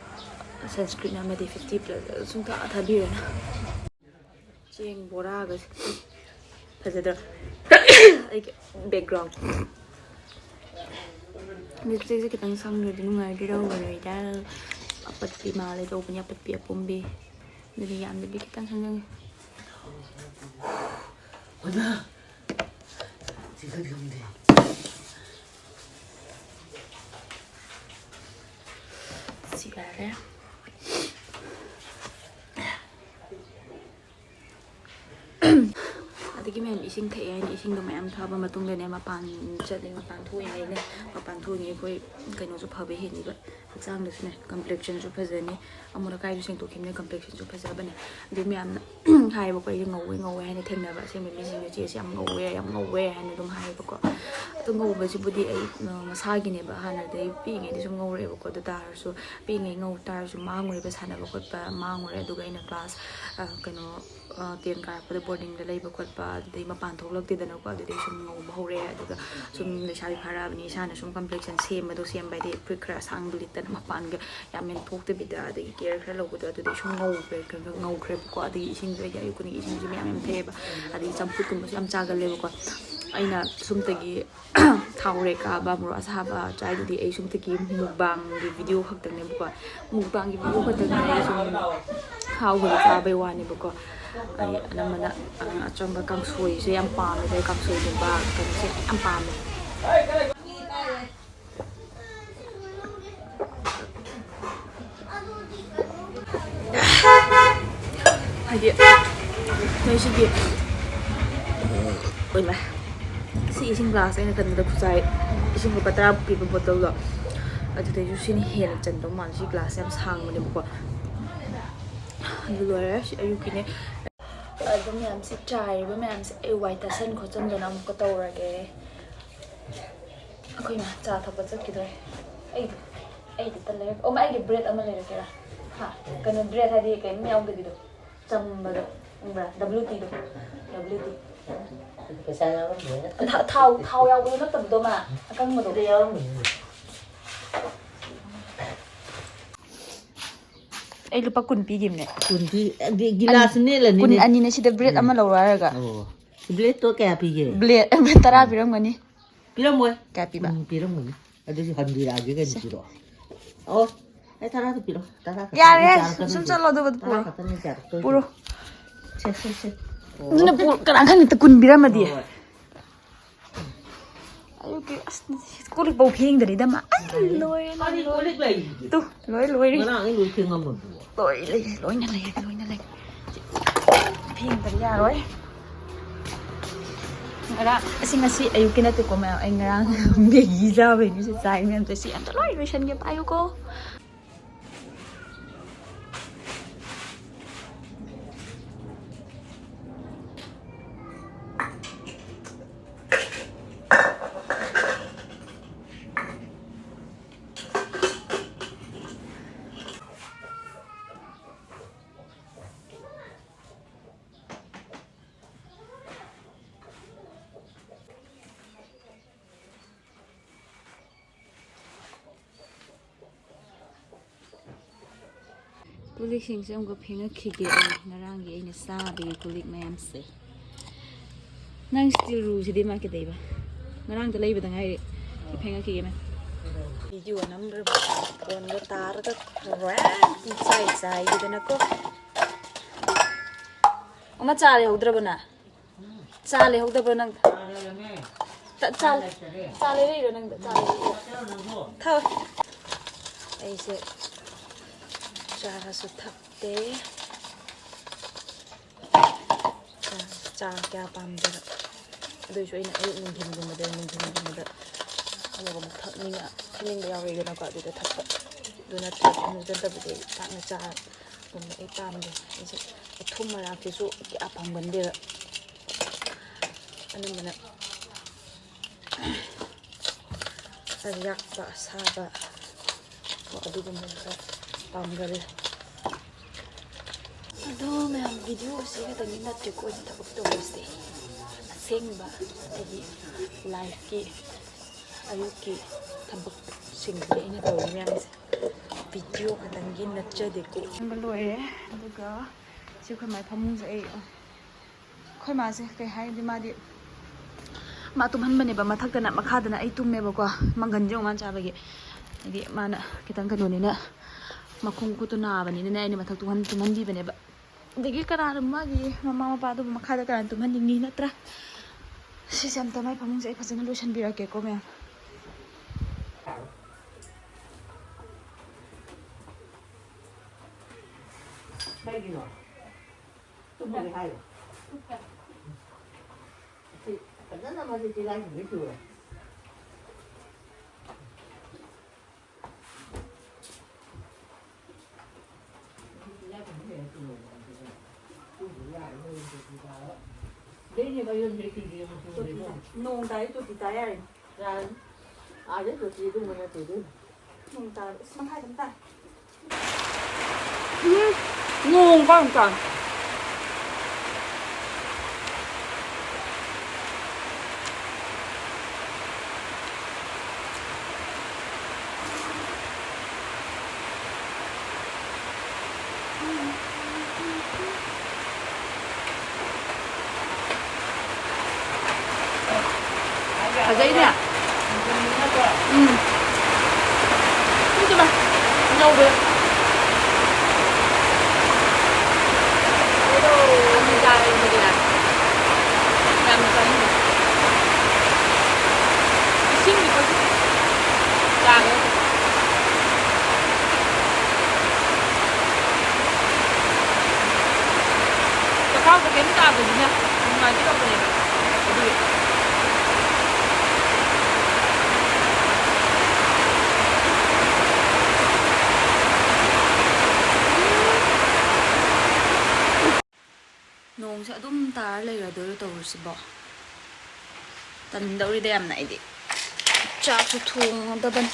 ꯁꯟꯁꯀ꯭ꯔꯤꯟ ꯑꯃꯗꯤ ꯐꯤꯐꯇꯤ ꯄ꯭ꯂꯁ ꯁꯨꯡꯊꯥ ꯊꯥꯕꯤꯔꯅꯨ꯫ ꯆꯦꯡ ꯕꯣꯔꯥꯒꯁꯦ ꯐꯖꯗ꯭ꯔꯥ? ꯑꯩꯒꯤ ꯕꯦꯛꯒ꯭ꯔꯥꯎꯟ ꯂꯤꯞꯁꯇꯤꯛꯁꯦ ꯈꯤꯇꯪ ꯁꯪꯗ꯭ꯔꯗꯤ ꯅꯨꯡꯉꯥꯏꯔꯗꯤ ꯇꯧꯕꯅꯤꯗ꯫ ꯑꯄꯠꯄꯤ ꯃꯥꯜꯂꯦ ꯇꯧꯕꯅꯤ, ꯑꯄꯠꯄꯤ ꯑꯄꯨꯝꯕꯤ꯫ ꯑꯗꯨꯗꯤ ꯌꯥꯝꯗꯕꯤ ꯈꯤꯇꯪ ꯁꯪꯖꯟꯒꯦ꯫ ꯍꯣꯏꯃꯥ! ꯆꯤꯡꯈꯠ ꯉꯝꯗꯦ꯫ ꯁꯤ ꯌꯥꯔꯦ꯫ ꯑꯗꯒꯤ ꯃꯌꯥꯝ ꯏꯁꯤꯡ ꯊꯛꯑꯦ ꯍꯥꯏꯅ ꯏꯁꯤꯡꯗꯣ ꯃꯌꯥꯝ ꯊꯛꯑꯕ ꯃꯇꯨꯡꯗꯅꯦ, ꯃꯄꯥꯟ ꯆꯠꯂꯦ꯫ ꯃꯄꯥꯟ ꯊꯣꯛꯏꯉꯩꯅꯦ, ꯃꯄꯥꯟ ꯊꯣꯛꯏꯉꯩ ꯑꯩꯈꯣꯏ ꯀꯩꯅꯣꯁꯨ ꯐꯕ ꯍꯦꯜꯂꯤꯕ, ꯍꯛꯆꯥꯡꯗꯁꯨꯅꯦ, ꯀꯝꯄ꯭ꯂꯦꯛꯁꯟꯁꯨ ꯐꯖꯅꯤ꯫ ꯑꯃꯣꯠ ꯑꯀꯥꯏꯁꯨ ꯁꯦꯡꯗꯣꯛꯈꯤꯕꯅꯦ, ꯀꯝꯄ꯭ꯂꯦꯛꯁꯟꯁꯨ ꯐꯖꯕꯅꯦ꯫ ꯑꯗꯨ ꯃꯌꯥꯝꯅ ꯍꯥꯏꯌꯦꯕꯀꯣ, ꯑꯩꯁꯦ ꯉꯧꯋꯦ ꯉꯧꯋꯦ ꯍꯥꯏꯅ ꯊꯦꯡꯅꯕ ꯑꯁꯦꯡꯕ ꯃꯤꯁꯤꯡꯅ, "ꯆꯦꯁꯦ ꯌꯥꯝ ꯉꯧꯋꯦ, ꯌꯥꯝ ꯉꯧꯋꯦ" ꯍꯥꯏꯅ ꯑꯗꯨꯝ ꯍꯥꯏꯌꯦꯕꯀꯣ꯫ ꯑꯗꯨ ꯉꯧꯕꯁꯤꯕꯨꯗꯤ ꯑꯩ, ꯑ, ꯃꯁꯥꯒꯤꯅꯦꯕ, ꯍꯥꯟꯅꯗꯩ ꯄꯤꯛꯏꯉꯩꯗꯤ ꯁꯨꯝ ꯉꯧꯔꯛꯑꯦꯕꯀꯣ꯫ ꯑꯗꯨ ꯇꯥꯔꯁꯨ ꯄꯤꯛꯏꯉꯩ ꯉꯧ ꯇꯥꯔꯁꯨ ꯃꯥꯡꯉꯨꯔꯦꯕ, ꯁꯥꯟꯅꯕ ꯈꯣꯠꯄ ꯃꯥꯡꯉꯨꯔꯦ꯫ ꯑꯗꯨꯒ ꯑꯩꯅ ꯀ꯭ꯂꯥꯁ, ꯑ, ꯀꯩꯅꯣ, ꯑ, ꯇꯦꯟ ꯀꯥꯔꯛꯄꯗ ꯕꯣꯔꯗꯤꯡꯗ ꯂꯩꯕ ꯈꯣꯠꯄ, ꯑꯗꯨꯗꯩ ꯃꯄꯥꯟ ꯊꯣꯛꯂꯛꯇꯦꯗꯅꯀꯣ꯫ ꯑꯗꯨꯗꯩ ꯁꯨꯝ ꯉꯧꯕ ꯍꯧꯔꯛꯑꯦ꯫ ꯑꯗꯨꯒ ꯁꯨꯝ ꯂꯩꯁꯥꯕꯤ ꯐꯥꯔꯛꯑꯕꯅꯤ, ꯏꯁꯥꯅ ꯁꯨꯝ ꯀꯝꯄ꯭ꯂꯦꯛꯁꯟ ꯁꯦꯝꯕꯗꯣ, ꯁꯦꯝꯕ ꯍꯥꯏꯗꯤ ꯐꯨꯔꯤꯠ ꯈꯔ ꯑꯁꯥꯡꯕ ꯂꯤꯠꯇꯅ ꯃꯄꯥꯟꯒ ꯌꯥꯝ ꯍꯦꯟ ꯊꯣꯛꯇꯕꯤꯗ, ꯑꯗꯒꯤ ꯀꯦꯌꯔ ꯈꯔ ꯂꯧꯕꯗꯣ, ꯑꯗꯨꯗꯩ ꯁꯨꯝ ꯉꯧꯈ꯭ꯔꯦ, ꯈꯔ ꯈꯔ ꯉꯧꯈ꯭ꯔꯦꯕꯀꯣ꯫ ꯑꯗꯒꯤ ꯏꯁꯤꯡꯗꯣ ꯑꯩꯗꯤ ꯑꯌꯨꯛ ꯈꯨꯗꯤꯡꯒꯤ ꯏꯁꯤꯡꯁꯦ ꯃꯌꯥꯝ ꯌꯥꯝ ꯊꯛꯑꯦꯕ꯫ ꯑꯗꯒꯤ ꯆꯝꯐꯨꯠꯀꯨꯝꯕꯁꯨ ꯌꯥꯝ ꯆꯥꯒꯜꯂꯦꯕꯀꯣ꯫ ꯑꯩꯅ ꯁꯨꯝꯇꯒꯤ ꯊꯥꯎ ꯔꯦꯛ ꯀꯥꯕ, ꯃꯣꯔꯣꯛ ꯑꯁꯥꯕ ꯆꯥꯏꯗꯨꯗꯤ ꯑꯩ ꯁꯨꯝꯇꯒꯤ ꯃꯨꯛꯕꯥꯡꯒꯤ ꯚꯤꯗꯤꯑꯣ ꯈꯛꯇꯪꯅꯦꯕꯀꯣ꯫ ꯃꯨꯛꯕꯥꯡꯒꯤ ꯚꯤꯗꯤꯑꯣ ꯈꯛꯇꯪꯅꯦ ꯑꯩ ꯁꯨꯝ ꯍꯥꯎꯕꯗ ꯆꯥꯕꯩ ꯋꯥꯅꯦꯕꯀꯣ꯫ ꯑꯩ ꯑꯅꯝꯕꯅ, ꯑ, ꯑꯆꯝꯕ ꯀꯥꯡꯁꯣꯏꯁꯦ ꯌꯥꯝ ꯄꯥꯝꯃꯦꯕ, ꯑꯩ ꯀꯥꯡꯁꯣꯏꯒꯨꯝꯕ ꯀꯩꯅꯣꯁꯦ ꯌꯥꯝ ꯄꯥꯝꯃꯦ꯫ ꯍꯥꯏꯗꯤ ꯅꯣꯏ ꯁꯤꯒꯤ, ꯑꯣꯏꯃꯥ, ꯁꯤ ꯏꯁꯤꯡ ꯒ꯭ꯂꯥꯁ ꯑꯩꯅ ꯈꯟꯕꯗ ꯈꯨꯖꯥꯏ, ꯏꯁꯤꯡ ꯂꯨꯄꯥ ꯇꯔꯥ ꯄꯤꯕ ꯕꯣꯇꯜꯗꯣ, ꯑꯗꯨꯗꯩꯁꯨ ꯁꯤꯅ ꯍꯦꯟꯅ ꯆꯟꯗꯧ ꯃꯥꯜꯂꯦ꯫ ꯁꯤ ꯒ꯭ꯂꯥꯁ ꯌꯥꯝ ꯁꯥꯡꯕꯅꯦꯕꯀꯣ꯫ ꯑꯗꯨ ꯂꯣꯏꯔꯦ꯫ ꯁꯤ ꯑꯌꯨꯛꯀꯤꯅꯦ꯫ ꯑꯗꯨ ꯃꯌꯥꯝꯁꯤ ꯆꯥꯏꯔꯤꯕ ꯃꯌꯥꯝꯁꯦ ꯑꯩ ꯋꯥꯏ ꯇꯥꯁꯟ ꯈꯣꯠꯆꯟꯗꯅ ꯑꯃꯨꯛꯀ ꯇꯧꯔꯒꯦ꯫ ꯑꯩꯈꯣꯏ ꯃꯥ ꯆꯥ ꯊꯛꯄ ꯆꯠꯈꯤꯗꯣꯔꯦ꯫ ꯑꯩꯗꯤ, ꯑꯩꯗꯤ ꯇꯜꯂꯦ꯫ ꯑꯣ, ꯑꯩꯒꯤ ꯕ꯭ꯔꯦꯗ ꯑꯃ ꯂꯩꯔꯛꯀꯦꯔꯥ? ꯍꯥ? ꯀꯩꯅꯣ, ꯕ꯭ꯔꯦꯗ ꯍꯥꯏꯗꯤ ꯀꯩꯝ ꯌꯥꯎꯗꯕꯤꯗꯣ꯫ ꯆꯝꯕꯗꯣ꯫ ꯈꯪꯕ꯭ꯔꯥ? ꯗꯕ꯭ꯂꯤꯎ ꯇꯤꯗꯣ꯫ W T. ꯄꯩꯁꯥ ꯌꯥꯎꯔꯝꯃꯣꯏꯅ꯫ ꯊꯥ-, ꯊꯥꯎ, ꯊꯥꯎ ꯌꯥꯎꯕꯗꯣ ꯅꯠꯇꯕꯗꯣ ꯑꯃ꯫ ꯑꯀꯪꯕꯗꯣ꯫ ꯑꯗꯨ ꯌꯥꯎꯔꯝꯃꯣꯏꯅꯦ꯫ ꯑꯩ ꯂꯨꯄꯥ ꯀꯨꯟ ꯄꯤꯈꯤꯕꯅꯦ꯫ ꯀꯨꯟ ꯄꯤ-, ꯑꯗꯤ ꯒꯤꯂꯥꯁ ꯑꯅꯤ, ꯅꯦꯜꯂꯅꯤꯅꯦ꯫ ꯀꯨꯟ ꯑꯅꯤꯅꯦ, ꯁꯤꯗ ꯕ꯭ꯔꯦꯗ ꯎꯝ꯫ ꯑꯃ ꯂꯧꯔꯣ ꯍꯥꯏꯔꯒ꯫ ꯑꯣ꯫ ꯕ꯭ꯂꯦꯗꯇꯣ ꯀꯌꯥ ꯄꯤꯒꯦ? ꯕ꯭ꯂꯦꯗ ꯇꯔꯥ ꯄꯤꯔꯝꯒꯅꯤ꯫ ꯄꯤꯔꯝꯃꯣꯏ꯫ ꯀꯌꯥ ꯄꯤꯕ? ꯎꯝ, ꯄꯤꯔꯝꯒꯅꯤ꯫ ꯑꯗꯨꯁꯨ ꯍꯟꯕꯤꯔꯛꯑꯒꯦ ꯀꯩꯅꯣ ꯁꯦ꯫ ꯄꯤꯔꯛꯑꯣ꯫ ꯑꯣ, ꯑꯩ ꯇꯔꯥꯗꯣ ꯄꯤꯔꯣ꯫ ꯇꯔꯥ ꯈꯛꯇ ꯌꯥꯔꯦ, ꯌꯥꯔꯛꯀꯅꯤ ꯁꯨꯝ ꯑꯗꯨ꯫ ꯆꯠꯂꯣ ꯑꯗꯨꯒ ꯇꯔꯥ ꯄꯨꯔꯣ꯫ ꯈꯛꯇꯅꯦ ꯌꯥꯔꯛꯇꯣꯏꯗꯣ꯫ ꯄꯨꯔꯣ꯫ ꯁꯦ, ꯁꯦ, ꯁꯦ꯫ ꯑꯣ꯫ ꯑꯗꯨꯅ ꯄꯨ-, ꯀꯅꯥ ꯈꯪꯅꯤ ꯀꯨꯟ ꯄꯤꯔꯝꯃꯗꯤ꯫ ꯍꯣꯏ, ꯍꯣꯏ꯫ ꯑꯌꯨꯛꯀꯤ ꯑꯁ ꯀꯣꯜ ꯂꯤꯛꯐꯥꯎ ꯐꯦꯡꯗꯔꯤꯗ ꯃꯥ꯫ ꯑꯁ ꯂꯣꯏꯔꯦ ꯀꯔꯤ ꯂꯣꯏꯔꯦ꯫ ꯀꯣꯜ ꯂꯤꯛ ꯂꯩꯔꯤꯒꯦ? ꯇꯨ ꯂꯣꯏ ꯂꯣꯏꯔꯦ꯫ ꯉꯔꯥꯡ ꯑꯩ ꯂꯣꯏ ꯐꯦꯡꯉꯝꯃꯕꯗꯨꯕꯣ? ꯂꯣꯏ ꯂꯩ ꯂꯣꯏꯅ ꯂꯩ ꯂꯣꯏꯅ ꯂꯩ꯫ ꯐꯦꯡꯗꯕ ꯌꯥꯔꯣꯏ꯫ ꯉꯔꯥꯡ ꯑꯁꯤ ꯉꯁꯤ ꯑꯌꯨꯛꯀꯤ ꯅꯠꯇꯦꯀꯣ ꯃꯌꯥꯝ, ꯑꯩ ꯉꯔꯥꯡ ꯃꯦꯒꯤ ꯆꯥꯕꯩꯅꯤ꯫ ꯁꯤ ꯆꯥꯏ ꯃꯌꯥꯝꯁꯦ ꯁꯤ ꯑꯝꯇ ꯂꯣꯏ ꯂꯣꯏꯁꯟꯒꯦ ꯄꯥꯏꯌꯨꯀꯣ꯫ ꯀꯣꯜ ꯂꯤꯛꯁꯤꯡꯁꯦ ꯑꯃꯨꯛꯀ ꯐꯦꯡꯉꯛꯈꯤꯒꯦ ꯑꯩ, ꯉꯔꯥꯡꯒꯤ ꯑꯩꯅ ꯆꯥꯕꯒꯤ ꯀꯣꯜ ꯂꯤꯛ ꯃꯌꯥꯝꯁꯦ꯫ ꯅꯪ ꯁ꯭ꯇꯤꯜ ꯔꯨꯁꯤꯗꯤ ꯃꯥ ꯀꯩꯗꯩꯕ? ꯉꯔꯥꯡꯗ ꯂꯩꯕꯗ ꯉꯥꯏꯔꯤ꯫ ꯁꯤ ꯐꯦꯡꯉꯛꯈꯤꯒꯦ ꯃꯌꯥꯝ꯫ ꯚꯤꯗꯤꯑꯣ ꯅꯝꯕ꯭ꯔꯕ ꯐꯣꯟꯗꯣ ꯇꯥꯔꯒ ꯄꯨꯡꯆꯥꯏ ꯆꯥꯏꯈꯤꯗꯅꯀꯣ꯫ ꯑꯃ ꯆꯥ ꯂꯩꯍꯧꯗ꯭ꯔꯕꯅ? ꯆꯥ ꯂꯩꯍꯧꯗꯕ꯭ꯔꯣ ꯅꯪ? ꯆꯥ, ꯆꯥ, ꯆꯥ ꯂꯩꯔꯛꯏꯔꯣ ꯅꯪꯗ? ꯆꯥ ꯂꯩꯔꯛꯏꯔꯣ? ꯊꯛꯑꯣ꯫ ꯑꯩꯁꯦ ꯆꯥꯒꯁꯨ ꯊꯛꯇꯦ꯫ ꯆꯥ, ꯆꯥ ꯀꯌꯥ ꯄꯥꯝꯗꯦꯕ꯫ ꯑꯗꯨꯏꯁꯨ ꯑꯩꯅ ꯑꯌꯨꯛ ꯅꯨꯡꯊꯤꯟꯒꯨꯝꯕꯗ, ꯅꯨꯡꯊꯤꯟꯒꯨꯝꯕꯗ ꯑꯃꯨꯛ ꯑꯃꯨꯛ ꯊꯛꯅꯤꯡꯉ-, ꯊꯛꯅꯤꯡꯕ ꯌꯥꯎꯔꯛꯏꯗꯅꯀꯣ, ꯑꯗꯨꯗ ꯊꯛꯄ꯫ ꯑꯗꯨ ꯅꯠꯇ꯭ꯔꯗꯤ, ꯑꯗꯨ ꯅꯠꯇꯕꯗꯤ ꯑꯩ ꯄꯥꯛꯅ ꯆꯥꯒꯨꯝꯕ ꯑꯩ ꯄꯥꯝꯗꯦ꯫ ꯑꯩꯁꯦ ꯑꯊꯨꯝ ꯑꯔꯥꯛꯁꯤꯁꯨ ꯀꯌꯥ ꯄꯥꯝꯒꯟꯗꯦꯕ꯫ ꯑꯅꯝꯕꯅ ꯆꯥꯛ ꯌꯥꯛꯄ, ꯑꯁꯥꯕ ꯀꯣ, ꯑꯗꯨꯒꯨꯝꯕꯅ ꯈꯔ ꯄꯥꯝꯒꯜꯂꯦ꯫ ꯑꯗꯣ ꯃꯌꯥꯝ, ꯚꯤꯗꯤꯑꯣꯁꯤ ꯈꯛꯇꯪꯒꯤ ꯅꯠꯇꯦꯀꯣ ꯑꯩꯅ ꯊꯕꯛ ꯇꯧꯔꯤꯁꯦ꯫ ꯑꯁꯦꯡꯕ ꯑꯩꯒꯤ ꯂꯥꯏꯐꯀꯤ, ꯑꯌꯨꯛꯀꯤ ꯊꯕꯛꯁꯤꯡꯗꯤ ꯑꯩꯅ ꯇꯧꯔꯤ ꯃꯌꯥꯝꯁꯦ꯫ ꯚꯤꯗꯤꯑꯣ ꯈꯛꯇꯪꯒꯤ ꯅꯠꯆꯗꯦꯀꯣ꯫ ꯂꯣꯏꯔꯦ꯫ ꯑꯗꯨꯒ ꯁꯤ ꯑꯩꯈꯣꯏ ꯃꯥꯏ ꯐꯃꯨꯡꯁꯦ ꯑꯩ ꯑꯩꯈꯣꯏ ꯃꯥꯁꯦ ꯀꯩ ꯍꯥꯏꯗꯤ, ꯃꯥꯗꯤ ꯃꯥ ꯇꯨꯝꯍꯟꯕꯅꯦꯕ ꯃꯊꯛꯇꯅ, ꯃꯈꯥꯗꯅ ꯑꯩ ꯇꯨꯝꯃꯦꯕꯀꯣ꯫ ꯃꯪꯒꯟꯁꯦ ꯑꯃꯨꯛ ꯃꯥꯅ ꯆꯥꯕꯒꯤ, ꯍꯥꯏꯗꯤ ꯃꯥꯅ ꯈꯤꯇꯪ ꯀꯩꯅꯣꯅꯤꯅ, ꯃꯈꯣꯡ ꯈꯨꯠꯇꯣ ꯅꯥꯕꯅꯤꯅꯅꯦ, ꯑꯩꯅ ꯃꯊꯛ ꯇꯨꯝꯍꯟ-, ꯇꯨꯝꯍꯟꯕꯤꯕꯅꯦꯕ꯫ ꯑꯗꯒꯤ ꯀꯅꯥꯅ ꯃꯥꯒꯤ ꯃꯃꯥ ꯃꯄꯥꯗꯨꯕꯨ ꯃꯈꯥꯗ ꯀꯅꯥꯅ ꯇꯨꯝꯍꯟꯅꯤꯡꯉꯤ, ꯅꯠꯇ꯭ꯔꯥ? ꯁꯤꯁꯦ ꯑꯝꯇ ꯃꯥꯏ ꯐꯃꯨꯡꯁꯦ ꯑꯩ ꯐꯖꯅ ꯂꯣꯏꯁꯟꯕꯤꯔꯛꯀꯦꯀꯣ, ꯃꯌꯥꯝ꯫ ꯀꯩꯒꯤꯅꯣ? ꯇꯨꯝꯃꯒꯦ ꯍꯥꯏꯔꯣ? ꯁꯤ ꯐꯖꯅ ꯃꯁꯤ ꯇꯤꯜꯍꯥꯏꯈꯨꯝꯕꯤ ꯆꯨꯔꯦ꯫ ꯅꯣꯡ ꯇꯥꯏ, ꯇꯣꯇꯤ ꯇꯥ ꯌꯥꯔꯦ꯫ ꯌꯥꯔꯅꯤ꯫ ꯑꯥꯗꯩ ꯇꯣꯇꯤ ꯑꯗꯨꯝꯕ ꯅꯠꯇꯦ ꯑꯗꯨ꯫ ꯅꯣꯡ ꯇꯥꯔꯦ꯫ ꯑꯁ, ꯃꯈꯥ ꯑꯗꯨꯝ ꯇꯥꯏ꯫ ꯎꯝ, ꯅꯣꯡ ꯀꯟꯅ ꯇꯥꯏ꯫ ꯐꯖꯩꯅꯦ꯫ ꯎꯝ꯫ ꯏꯃꯥ, ꯑꯅꯧꯕ꯫ ꯌꯥꯝ ꯆꯥꯅꯤꯡꯉꯦ꯫ ꯏꯁꯤꯡꯗꯤ ꯐꯖꯅ ꯆꯥꯒꯦ꯫ ꯆꯈꯥꯎꯗ ꯀꯩꯝ ꯇꯥꯗꯕꯅꯤꯅ ꯅꯨꯡꯉꯥꯏꯒꯦ ꯇꯧꯕꯅꯦꯕ꯫ ꯑꯗꯨꯒꯤ꯫ ꯅꯣꯡꯁꯦ ꯑꯗꯨꯝ ꯇꯥꯔ ꯂꯩꯔꯗꯣꯏꯔꯣ ꯇꯧꯔꯤꯁꯤꯕꯣ? ꯇꯟꯗꯧꯔꯤꯗ ꯌꯥꯝꯅ ꯑꯩꯗꯤ꯫ ꯆꯥꯛꯁꯨ ꯊꯣꯡꯉꯗꯕꯅꯤ꯫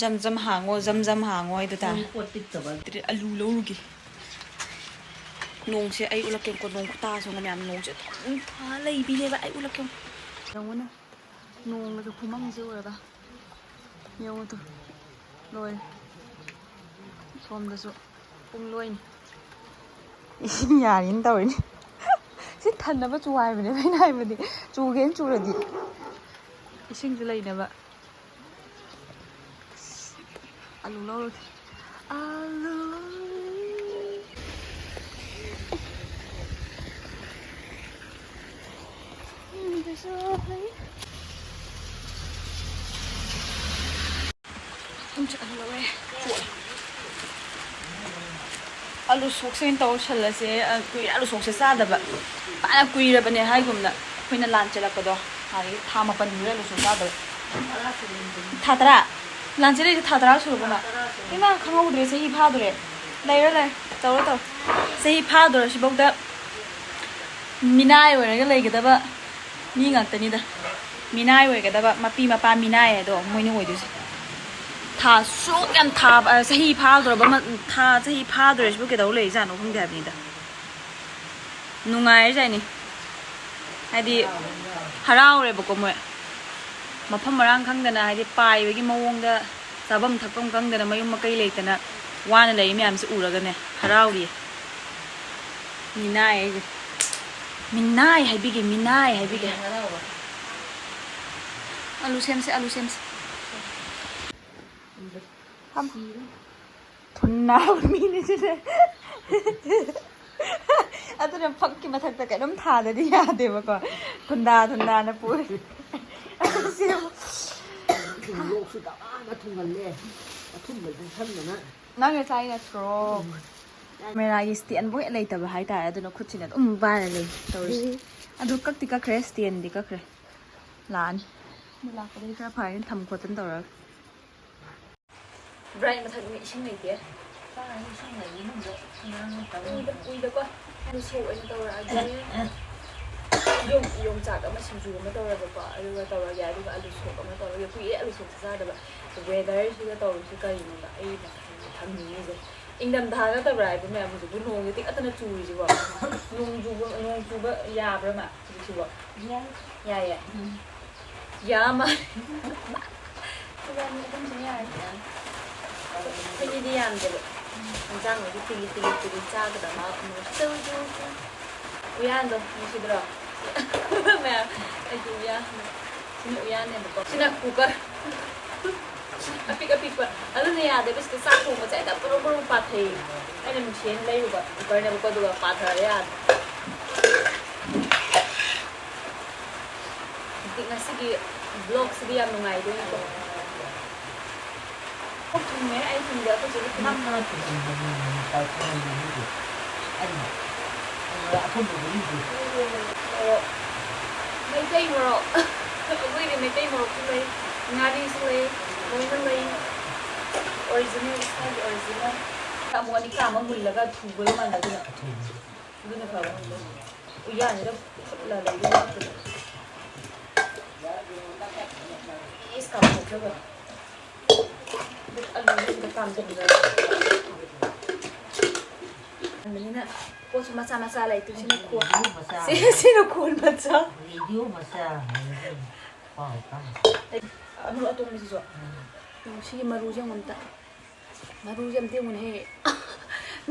ꯖꯝ ꯖꯝ ꯍꯥꯡꯉꯣ, ꯖꯝ ꯖꯝ ꯍꯥꯡꯉꯣ ꯍꯥꯏꯗꯣ ꯇꯥꯔꯦ꯫ ꯅꯪ ꯄꯣꯠ ꯄꯤꯛꯇꯕ꯫ ꯑꯗꯨꯗꯤ ꯑꯂꯨ ꯂꯧꯔꯨꯒꯦ꯫ ꯅꯣꯡꯁꯦ ꯑꯩ ꯎꯠꯂꯛꯀꯦꯀꯣ, ꯅꯣꯡ ꯈꯨꯇꯥꯁꯦ ꯌꯦꯡꯉꯣ ꯃꯌꯥꯝ, ꯅꯣꯡꯁꯦ ꯑꯗꯨꯝ ꯇꯥ ꯂꯩꯕꯤꯅꯦꯕ ꯑꯩ ꯎꯠꯂꯛꯀꯦ꯫ ꯌꯦꯡꯉꯨꯅꯦ, ꯅꯣꯡꯒꯁꯦ ꯈꯨꯃꯪꯁꯦ ꯎꯔꯕ? ꯌꯦꯡꯉꯨ ꯇꯨ, ꯂꯣꯏꯔꯦ꯫ ꯁꯣꯝꯗꯁꯨ ꯄꯨꯡ ꯂꯣꯏꯅꯤ꯫ ꯏꯁꯤꯡ ꯌꯥꯔꯤꯅ ꯇꯧꯔꯤꯅꯤ꯫ ꯁꯤ ꯊꯟꯅꯕ ꯆꯨ ꯍꯥꯏꯕꯅꯦꯕ ꯑꯩꯅ ꯍꯥꯏꯕꯗꯤ, ꯆꯨꯒꯦꯅ ꯆꯨꯔꯗꯤ ꯏꯁꯤꯡꯁꯨ ꯂꯩꯅꯕ꯫ ꯑꯂꯨ ꯂꯧꯔꯨꯒꯦ꯫ ꯑꯂꯨ꯫ ꯎꯝ, ꯆꯠꯍꯜꯂꯧꯔꯦ꯫ ꯑꯂꯨ ꯁꯣꯛꯁꯦ ꯑꯣꯏꯅ ꯇꯧꯁꯜꯂꯁꯦ꯫ ꯑ, ꯀꯨꯏꯔꯦ ꯑꯂꯨ ꯁꯣꯛꯁꯦ ꯆꯥꯗꯕ꯫ ꯐꯅ ꯀꯨꯏꯔꯕꯅꯦ ꯍꯥꯏꯒꯨꯝꯅ꯫ ꯑꯩꯈꯣꯏꯅ ꯂꯥꯟ ꯆꯦꯜꯂꯛꯄꯗꯣ꯫ ꯑꯗꯒꯤ ꯊꯥ ꯃꯥꯄꯟ ꯁꯨꯔꯦ ꯑꯂꯨ ꯁꯣꯛ ꯆꯥꯗꯕ꯫ ꯊꯥ ꯇꯔꯥ? ꯂꯥꯟ ꯆꯦꯜꯂꯛꯏꯁꯦ ꯊꯥ ꯇꯔꯥ ꯁꯨꯔꯕꯣ ꯃꯥ? ꯏꯃꯥ, ꯈꯪꯍꯧꯗ꯭ꯔꯦ, ꯆꯍꯤ ꯐꯥꯗꯣꯔꯦ꯫ ꯂꯩꯔꯣ, ꯂꯩꯔꯣ꯫ ꯇꯧꯔꯣ, ꯇꯧꯔꯣ꯫ ꯆꯍꯤ ꯐꯥꯗꯣꯔꯦ ꯁꯤꯐꯧꯗ꯫ ꯃꯤꯅꯥꯏ ꯑꯣꯏꯔꯒ ꯂꯩꯒꯗꯕ ꯃꯤ ꯉꯥꯛꯇꯅꯤꯗ꯫ ꯃꯤꯅꯥꯏ ꯑꯣꯏꯒꯗꯕ ꯃꯄꯤ ꯃꯄꯥ ꯃꯤꯅꯥꯏ ꯍꯥꯏꯗꯣ ꯃꯣꯏꯅ ꯑꯣꯏꯗꯣꯏꯁꯦ꯫ ꯊꯥ ꯁꯨꯛ ꯌꯥꯝ ꯊꯥꯕ, ꯑ, ꯆꯍꯤ ꯐꯥꯗꯣꯔꯕ ꯃ-, ꯊꯥ, ꯆꯍꯤ ꯐꯥꯗꯣꯔꯦ ꯁꯤꯕꯨ ꯀꯩꯗꯧ ꯂꯩꯔꯤꯖꯥꯠꯅꯣ ꯈꯪꯗꯦ ꯍꯥꯏꯕꯅꯤꯗ꯫ ꯅꯨꯡꯉꯥꯏꯔꯤꯖꯥꯠꯅꯤ꯫ ꯍꯥꯏꯗꯤ ꯍꯔꯥꯎꯔꯦꯕꯀꯣ ꯃꯣꯏ꯫ ꯃꯐꯝ ꯃꯔꯥꯡ ꯈꯪꯗꯅ, ꯍꯥꯏꯗꯤ ꯄꯥꯏꯕꯒꯤ ꯃꯑꯣꯡꯗ ꯆꯥꯐꯝ ꯊꯛꯐꯝ ꯈꯪꯗꯅ, ꯃꯌꯨꯝ ꯃꯀꯩ ꯂꯩꯇꯅ ꯋꯥꯅ ꯂꯩꯔꯤ ꯃꯌꯥꯝꯁꯦ ꯎꯔꯒꯅꯦ ꯍꯔꯥꯎꯔꯤꯌꯦ꯫ ꯃꯤꯅꯥꯏ ꯍꯥꯏꯁꯦ꯫ ꯃꯤꯅꯥꯏ ꯍꯥꯏꯕꯤꯒꯦ, ꯃꯤꯅꯥꯏ ꯍꯥꯏꯕꯤꯒꯦ꯫ ꯑꯂꯨ ꯁꯦꯝꯁꯦ, ꯑꯂꯨ ꯁꯦꯝꯁꯦ꯫ ꯊꯝ-, ꯊꯨꯟꯅꯥꯕ ꯃꯤꯅꯤ ꯁꯤꯗꯤ꯫ ꯑꯗꯨꯅ ꯐꯛꯀꯤ ꯃꯊꯛꯇ ꯀꯩꯅꯣꯝ ꯊꯥꯗꯗꯤ ꯌꯥꯗꯦꯕꯀꯣ꯫ ꯊꯨꯟꯗꯥ ꯊꯨꯟꯗꯥꯅ ꯄꯨꯔꯤ꯫ ꯑꯗꯨ ꯁꯦꯝꯃꯨ꯫ ꯂꯣꯛꯁꯨ ꯗꯃꯥ ꯑꯃ ꯊꯨꯡꯍꯜꯂꯦ꯫ ꯑꯊꯨꯝꯕ ꯆꯥꯁꯟꯗꯅ꯫ ꯅꯪꯅ ꯆꯥꯏ ꯅꯠꯇ꯭ꯔꯣ? ꯎꯝ꯫ ꯀꯦꯃꯦꯔꯥꯒꯤ ꯁ꯭ꯇꯦꯟꯕꯨ ꯍꯦꯛ ꯂꯩꯇꯕ ꯍꯥꯏꯇꯥꯔꯦ, ꯑꯗꯨꯅ ꯈꯨꯠꯁꯤꯅ ꯑꯗꯨꯝ ꯄꯥꯏꯔ ꯂꯩ ꯇꯧꯔꯤꯁꯦ꯫ ꯎꯝ꯫ ꯑꯗꯨ ꯀꯛꯇꯤ ꯀꯛꯈ꯭ꯔꯦ, ꯁ꯭ꯇꯦꯟꯗꯤ ꯀꯛꯈ꯭ꯔꯦ꯫ ꯂꯥꯛꯑꯅꯤ꯫ ꯑꯗꯨ ꯂꯥꯛꯄꯗꯗꯤ ꯈꯔ ꯐꯔꯅꯤ, ꯊꯝ ꯈꯣꯠꯇꯅ ꯇꯧꯔꯒ꯫ ꯕ꯭ꯔꯥꯏꯠ ꯃꯊꯛꯅꯤ, ꯏꯁꯤꯡ ꯂꯩꯇꯦ꯫ ꯀꯥꯏꯗꯩ ꯏꯁꯤꯡ ꯂꯩꯕꯅꯣ ꯈꯪꯗꯦ꯫ ꯑꯉꯥꯡ ꯃꯇꯝ ꯎꯏꯗ, ꯎꯏꯗꯀꯣ꯫ ꯑꯂꯨ ꯁꯣꯛ ꯑꯣꯏꯅ ꯇꯧꯔꯛꯑꯒꯦ꯫ ꯌꯣꯡ-, ꯌꯣꯡꯆꯥꯛ ꯑꯃ ꯁꯤꯡꯖꯨ ꯑꯃ ꯇꯧꯔꯒꯀꯣ, ꯑꯗꯨꯒ ꯇꯧꯔꯒꯦ꯫ ꯑꯗꯨꯒ ꯑꯂꯨ ꯁꯣꯛ ꯑꯃ ꯇꯧꯔꯒꯦ꯫ ꯀꯨꯏꯔꯦ ꯑꯂꯨ ꯁꯣꯛꯁꯦ ꯆꯥꯗꯕ꯫ ꯋꯦꯗꯔꯁꯤꯒ ꯇꯧꯔꯤꯁꯤ ꯀꯔꯤꯅꯣꯕ? ꯑꯩ ꯃꯊꯥ ꯊꯝꯅꯤꯡꯉꯤꯁꯦ꯫ ꯏꯪꯊꯝꯊꯥ ꯅꯠꯇꯕ꯭ꯔꯥ ꯍꯥꯏꯕ ꯃꯌꯥꯝ? ꯍꯧꯖꯤꯛꯄꯨ ꯅꯣꯡꯁꯦ ꯇꯤꯛ ꯑꯇꯅ ꯆꯨꯔꯤꯁꯤꯕꯣ? ꯅꯣꯡ ꯆꯨꯕ, ꯅꯣꯡ ꯆꯨꯕ ꯌꯥꯕ꯭ꯔꯥ ꯃꯥ ꯍꯧꯖꯤꯛꯁꯤꯕꯣ? ꯌꯥꯏ꯫ ꯌꯥꯏꯌꯦ? ꯎꯝ꯫ ꯌꯥꯝꯃ꯫ ꯏꯕꯥꯅꯤ ꯑꯍꯨꯝꯁꯤꯅ ꯌꯥꯔꯦ꯫ ꯑꯩꯈꯣꯏꯅꯤꯗꯤ ꯌꯥꯝꯗꯦꯕ꯫ ꯏꯟꯖꯥꯡ ꯑꯣꯏꯗꯤ ꯇꯤꯂꯤ ꯇꯤꯂꯤ ꯇꯤꯂꯤ ꯆꯥꯒꯗꯕ꯫ ꯎꯌꯥꯟꯗꯣ ꯅꯨꯡꯁꯤꯗ꯭ꯔꯣ? ꯃꯌꯥꯝ, ꯑꯩꯒꯤ ꯎꯌꯥꯟꯗꯣ꯫ ꯁꯤꯅ ꯎꯌꯥꯟꯅꯦꯕꯀꯣ꯫ ꯁꯤꯅ ꯀꯨꯀꯔ꯫ ꯑꯄꯤꯛ ꯑꯄꯤꯛꯄ꯫ ꯑꯗꯨꯅ ꯌꯥꯗꯦꯕ, ꯁꯤꯗ ꯆꯥꯛ ꯊꯣꯡꯕꯁꯦ ꯍꯦꯛꯇ ꯕ꯭ꯔꯨ ꯕ꯭ꯔꯨ ꯄꯥꯊꯩ꯫ ꯑꯩꯅ ꯅꯨꯡꯁꯤꯅ ꯂꯩꯔꯨꯕ ꯀꯨꯀꯔꯅꯦꯕꯀꯣ, ꯑꯗꯨꯒ ꯄꯥꯊꯔꯦ ꯌꯥꯗ꯭ꯔꯦ꯫ ꯉꯁꯤꯒꯤ ꯕ꯭ꯂꯣꯒꯁꯤꯗꯤ ꯌꯥꯝ ꯅꯨꯡꯉꯥꯏꯗꯣꯏꯅꯤꯀꯣ꯫ ꯊꯨꯝꯃꯦ, ꯑꯩ ꯊꯨꯝꯗꯦ, ꯑꯩꯈꯣꯏ ꯆꯦꯗꯤ ꯊꯨꯝꯃꯦ꯫ ꯅꯪꯅ ꯊꯨꯝꯕꯅꯤ, ꯇꯥꯏ ꯊꯨꯝꯕꯅꯤ꯫ ꯑꯩꯅ ꯑꯊꯨꯝꯕ ꯒꯨꯂꯤꯗꯨ꯫ ꯃꯣꯔꯣꯛ꯫ ꯃꯩꯇꯩ ꯃꯣꯔꯣꯛ꯫ ꯑꯩꯈꯣꯏꯗꯤ ꯃꯩꯇꯩ ꯃꯣꯔꯣꯛꯁꯨ ꯂꯩ, ꯉꯥꯔꯤꯁꯨ ꯂꯩ, ꯂꯣꯏꯅ ꯂꯩ꯫ ꯑꯣꯔꯤꯖꯤꯅꯦꯜ, ꯏꯁꯥꯒꯤ ꯑꯣꯔꯤꯖꯤꯅꯦꯜ꯫ ꯑꯃꯨꯛ ꯑꯅꯤ ꯀꯥ ꯑꯃ ꯃꯨꯜꯂꯒ ꯊꯨꯕꯗꯣ ꯃꯥꯟꯕꯗꯨꯅ꯫ ꯑꯗꯨꯅ ꯐꯕ ꯈꯪꯗꯦ꯫ ꯎꯌꯥꯟꯁꯤꯗ ꯐꯨꯠꯂ ꯂꯩꯕ ꯉꯥꯛꯇꯅꯤ꯫ ꯏꯁ ꯀꯥꯝꯊꯣꯛꯈ꯭ꯔꯒ꯫ ꯑꯂꯨꯁꯤꯗ ꯀꯥꯝꯁꯤꯟꯕ꯫ ꯑꯗꯨꯅꯤꯅ ꯄꯣꯠꯁꯨ ꯃꯆꯥ ꯃꯆꯥ ꯂꯩꯇ꯭ꯔꯦ꯫ ꯁꯤꯅ ꯈꯣꯟ-, ꯔꯦꯗꯤꯑꯣ ꯃꯆꯥ꯫ ꯁꯤ-, ꯁꯤꯅ ꯈꯣꯟ ꯃꯆꯥ꯫ ꯔꯦꯗꯤꯑꯣ ꯃꯆꯥ ꯍꯥꯏꯕꯁꯦ ꯄꯥꯎ ꯇꯥꯏ꯫ ꯑꯩ ꯑꯃꯨꯛ ꯑꯇꯣꯡꯕꯁꯤꯁꯨ꯫ ꯎꯝ꯫ ꯁꯤꯒꯤ ꯃꯔꯨꯁꯦ ꯑꯃꯨꯛ ꯑꯝꯇ꯫ ꯃꯔꯨꯁꯦ ꯑꯝꯇ ꯌꯦꯡꯉꯨꯅꯦꯍꯦ꯫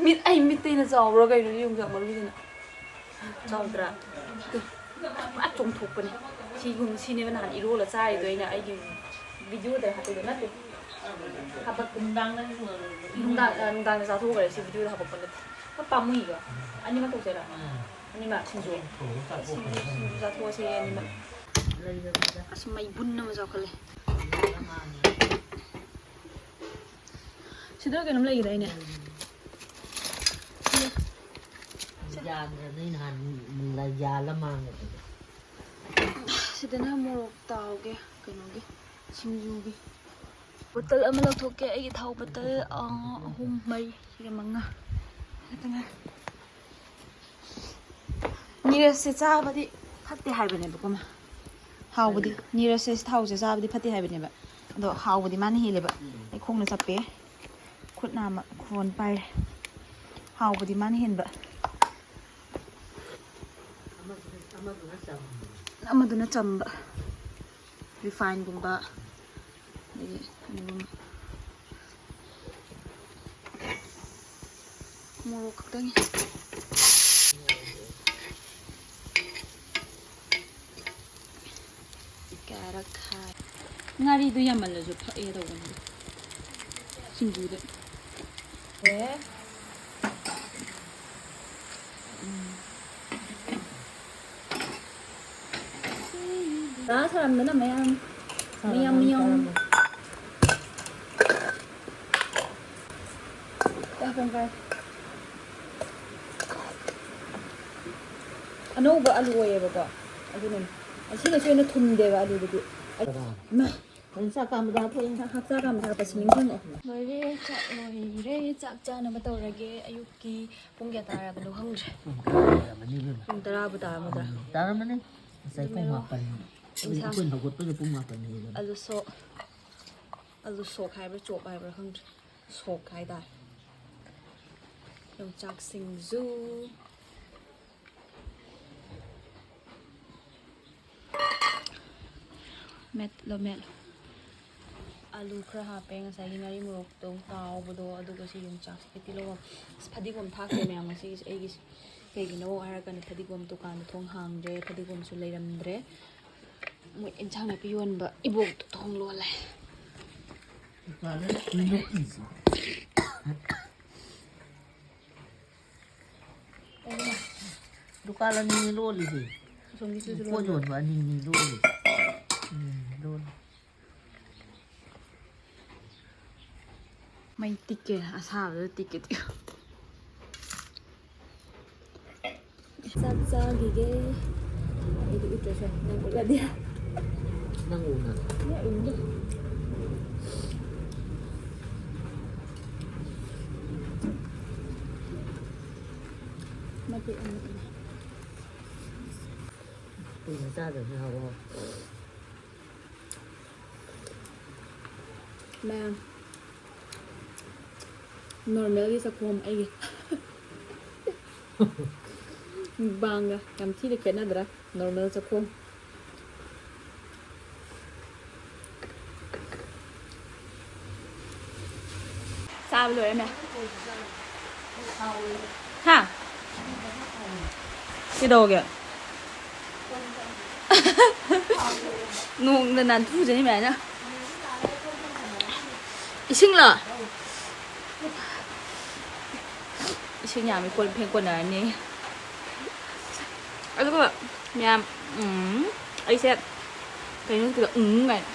ꯃꯤꯠ, ꯑꯩ ꯃꯤꯠꯇꯩꯅ ꯆꯥꯎꯕ꯭ꯔꯥ ꯀꯩꯅꯣ ꯌꯣꯡꯆꯥꯛ ꯃꯔꯨꯁꯤꯅ꯫ ꯆꯥꯎꯗ꯭ꯔꯥ? ꯇꯨ, ꯄꯨꯔꯥ ꯆꯣꯡꯊꯣꯛꯄꯅꯦ꯫ ꯁꯤꯒꯨꯝ-, ꯁꯤꯅꯦꯕ ꯅꯍꯥꯟ ꯏꯔꯣꯜꯂ ꯆꯥꯔꯤꯗꯣ ꯑꯩꯅ ꯑꯩꯒꯤ ꯚꯤꯗꯤꯑꯣꯗ ꯍꯥꯞꯄꯤꯗꯣ ꯅꯠꯇꯦ꯫ ꯍꯥꯄꯛꯄ ꯅꯨꯡꯗꯥꯡꯗ ꯅꯨꯡꯗꯥꯡ-, ꯅꯨꯡꯗꯥꯡꯗ ꯆꯥꯊꯣꯛꯈ꯭ꯔꯦ꯫ ꯁꯤ ꯚꯤꯗꯤꯑꯣꯗ ꯍꯥꯄꯛꯄ ꯅꯠꯇꯦ꯫ ꯈꯔ ꯄꯥꯝꯃꯨꯏꯕ꯫ ꯑꯅꯤꯃꯛ ꯇꯧꯁꯦꯔꯥ? ꯑꯅꯤꯃꯛ ꯁꯤꯡꯖꯨ꯫ ꯁꯤꯡꯖꯨ, ꯁꯤꯡꯖꯨ ꯆꯥꯊꯣꯛꯑꯁꯦ ꯑꯅꯤꯃꯛ꯫ ꯑꯁ, ꯃꯩꯕꯨꯟ ꯑꯃ ꯆꯥꯎꯈꯠꯂꯦ꯫ ꯁꯤꯗ ꯀꯩꯅꯣꯝ ꯂꯩꯒꯤꯗꯥꯏꯅꯦ? ꯌꯥꯗ꯭ꯔꯕꯅꯤ ꯅꯍꯥꯟ ꯌꯥꯜꯂ ꯃꯥꯡꯉꯦ꯫ ꯁꯤꯗꯅ ꯃꯣꯔꯣꯛ ꯇꯥꯎꯒꯦ, ꯀꯩꯅꯣꯒꯤ, ꯁꯤꯡꯖꯨꯒꯤ꯫ ꯕꯣꯇꯜ ꯑꯃ ꯂꯧꯊꯣꯛꯀꯦ꯫ ꯑꯩꯒꯤ ꯊꯥꯎ ꯕꯣꯇꯜ, ꯑ, ꯑꯍꯨꯝ, ꯃꯔꯤ, ꯁꯤꯒ ꯃꯉꯥ ꯈꯛꯇ ꯉꯥꯏꯔꯦ꯫ ꯅꯤꯔꯁꯁꯦ ꯆꯥꯕꯗꯤ ꯐꯠꯇꯦ ꯍꯥꯏꯕꯅꯦꯕꯀꯣ, ꯃꯥ꯫ ꯍꯥꯎꯕꯗꯤ, ꯀꯔꯤ? ꯅꯤꯔꯁꯁꯦ ꯊꯥꯎꯁꯦ ꯆꯥꯕꯗꯤ ꯐꯠꯇꯦ ꯍꯥꯏꯕꯅꯦꯕ꯫ ꯑꯗꯣ ꯍꯥꯎꯕꯗꯤ ꯃꯥꯅ ꯍꯦꯜꯂꯦꯕ꯫ ꯎꯝ꯫ ꯑꯩ ꯈꯣꯡꯅ ꯆꯞꯄꯦ꯫ ꯈꯨꯠ ꯅꯥꯝꯃ ꯈꯣꯟ ꯄꯥꯏꯔꯦ꯫ ꯍꯥꯎꯕꯗꯤ ꯃꯥꯅ ꯍꯦꯟꯕ꯫ ꯑꯃꯗꯨꯅ, ꯑꯃꯗꯨꯅ ꯆꯝꯕ꯫ ꯑꯃꯗꯨꯅ ꯆꯝꯕ꯫ ꯔꯤꯐꯥꯏꯟꯒꯨꯝꯕ꯫ ꯑꯗꯒꯤ ꯑꯗꯨꯝ ꯃꯣꯔꯣꯛ ꯈꯛꯇꯪ꯫ ꯀꯌꯥꯔꯛ ꯈꯥꯏ-, ꯉꯥꯔꯤꯗꯣ ꯌꯥꯝꯃꯜꯂꯁꯨ ꯐꯛꯑꯦ ꯇꯧꯕꯅꯦ ꯁꯤꯡꯖꯨꯗ꯫ ꯑꯦ꯫ ꯎꯝ꯫ ꯆꯥ ꯁꯥꯔꯝꯗꯅ ꯃꯌꯥꯝ꯫ ꯃꯌꯥꯝ, ꯃꯌꯥꯝ꯫ ꯆꯥꯔꯝꯃꯣ꯫ ꯆꯥꯛ ꯊꯣꯡ ꯀꯥꯏ꯫ ꯑꯅꯧꯕ ꯑꯂꯨ ꯑꯣꯏꯌꯦꯕꯀꯣ, ꯑꯗꯨꯅꯅꯦ꯫ ꯑꯁꯤꯅꯁꯨ ꯍꯦꯟꯅ ꯊꯨꯝꯗꯦꯕ ꯑꯂꯨꯗꯨꯗꯤ꯫ ꯏꯃꯥ! ꯅꯪ ꯆꯥꯛ ꯀꯥꯝꯕꯗ ꯍꯥꯞꯄꯛꯏ꯫ ꯆꯥꯛ ꯆꯥ ꯀꯥꯝꯕꯗ ꯍꯥꯞꯄꯁꯤ ꯅꯤꯡꯁꯤꯡꯉꯛꯑꯦ꯫ ꯂꯣꯏꯔꯦ, ꯆꯥꯛ ꯂꯣꯏꯔꯦ꯫ ꯆꯥꯛ ꯆꯥꯅꯕ ꯇꯧꯔꯒꯦ꯫ ꯑꯌꯨꯛꯀꯤ ꯄꯨꯡ ꯀꯌꯥ ꯇꯥꯔꯕꯅꯣ ꯈꯪꯗ꯭ꯔꯦ꯫ ꯄꯨꯡ ꯇꯔꯥ ꯇꯥꯔꯝꯃꯅꯤ ꯏꯕꯦꯝꯃ꯫ ꯄꯨꯡ ꯇꯔꯥꯕꯨ ꯇꯥꯔꯝꯃꯗ꯭ꯔꯥ? ꯎꯝ, ꯇꯥꯔꯝꯃꯅꯤ꯫ ꯉꯁꯥꯏ ꯄꯨꯡ ꯑꯗꯨꯅꯦꯕ꯫ ꯃꯥꯄꯟ꯫ ꯏꯟꯁꯥꯡ ꯑꯩꯈꯣꯏꯅ ꯍꯧꯒꯠꯄꯗ ꯄꯨꯡ ꯃꯥꯄꯟ ꯍꯦꯜꯂꯕꯅꯤ꯫ ꯑꯂꯨ ꯁꯣꯛ, ꯑꯂꯨ ꯁꯣꯛ ꯍꯥꯏꯕ꯭ꯔꯥ ꯆꯣꯞ ꯍꯥꯏꯕ꯭ꯔꯥ ꯈꯪꯗ꯭ꯔꯦ꯫ ꯁꯣꯛ ꯍꯥꯏꯇꯥꯔꯦ꯫ ꯌꯣꯡꯆꯥꯛ ꯁꯤꯡꯖꯨ꯫ ꯃꯦꯠꯂꯣ, ꯃꯦꯠꯂꯣ꯫ ꯑꯂꯨ ꯈꯔ ꯍꯥꯞꯄꯦ, ꯉꯁꯥꯏꯒꯤ ꯉꯥꯔꯤ ꯃꯣꯔꯣꯛꯇꯣ ꯇꯥꯎꯕꯗꯣ, ꯑꯗꯨꯒ ꯁꯤ ꯌꯣꯡꯆꯥꯛꯁꯤꯒ ꯇꯤꯜꯍꯧ꯫ ꯑꯁ, ꯐꯗꯤꯒꯣꯝ ꯊꯥꯛꯇꯦ ꯃꯌꯥꯝ ꯉꯁꯤꯒꯤꯁꯦ ꯑꯩꯒꯤꯁꯦ꯫ ꯀꯩꯒꯤꯅꯣ ꯍꯥꯏꯔꯀꯥꯟꯗ ꯐꯗꯤꯒꯣꯝ ꯗꯨꯀꯥꯟꯗ ꯊꯣꯡ ꯍꯥꯡꯗ꯭ꯔꯦ, ꯐꯗꯤꯒꯣꯝꯁꯨ ꯂꯩꯔꯝꯗ꯭ꯔꯦ꯫ ꯃꯣꯏ ꯏꯟꯁꯥꯡ ꯅꯥꯄꯤ ꯌꯣꯟꯕ ꯏꯕꯣꯛꯇꯣ ꯊꯣꯡ ꯂꯣꯜꯂꯦ꯫ ꯗꯨꯀꯥꯟꯗ ꯂꯣꯏꯅ ꯎꯏꯁꯦ꯫ ꯗꯨꯀꯥꯟ ꯑꯅꯤꯅꯦ ꯂꯣꯜꯂꯤꯁꯦ꯫ ꯑꯁꯣꯝꯒꯤꯁꯤꯁꯨ ꯄꯣꯠ ꯂꯣꯜꯂꯤ꯫ ꯌꯣꯟꯕ ꯑꯅꯤꯅꯦ ꯂꯣꯜꯂꯤꯁꯦ꯫ ꯎꯝ, ꯂꯣꯜꯂꯤ꯫ ꯃꯩ ꯇꯤꯛꯀꯦ, ꯑꯁꯥꯕꯗ ꯇꯤꯛꯀꯦ, ꯇꯤꯛꯀꯦ꯫ ꯆꯥꯛ ꯆꯥꯈꯤꯒꯦ꯫ ꯑꯩꯗꯤ ꯎꯠꯇ꯭ꯔꯁꯨ ꯅꯪ ꯎꯠꯂꯗꯤ꯫ ꯅꯪ ꯎꯅ꯫ ꯌꯥ, ꯎꯅ꯫ ꯃꯇꯦꯛ ꯑꯃ ꯎꯅ꯫ ꯀꯨꯏꯅ ꯆꯥꯗꯕꯁꯨ ꯍꯥꯎꯕ꯫ ꯃꯌꯥꯝ꯫ ꯅꯣꯔꯃꯦꯜꯒꯤ ꯆꯈꯣꯝ ꯑꯩꯒꯤ꯫ ꯃꯨꯛꯕꯥꯡꯒ ꯌꯥꯝ ꯊꯤꯅ ꯈꯦꯠꯅꯗ꯭ꯔꯥ? ꯅꯣꯔꯃꯦꯜ ꯆꯈꯣꯝ꯫ ꯆꯥꯕ ꯂꯣꯏꯔꯦ ꯃꯌꯥꯝ꯫ ꯍꯥ? ꯀꯩꯗꯧꯒꯦ? ꯅꯣꯡꯅ ꯅꯥꯟꯊꯨꯖꯅꯤ ꯃꯌꯥꯝꯅ꯫ ꯏꯁꯤꯡꯂꯣ? ꯏꯁꯤꯡ ꯌꯥꯝꯃꯤ, ꯀꯣꯜ ꯐꯦꯡ ꯀꯣꯟꯅꯔꯅꯤ꯫ ꯑꯗꯨꯒ ꯃꯌꯥꯝ, ꯎꯝ, ꯑꯩꯁꯦ ꯀꯩꯅꯣ ꯀꯩꯗ ꯎꯪ ꯀꯥꯏꯅ꯫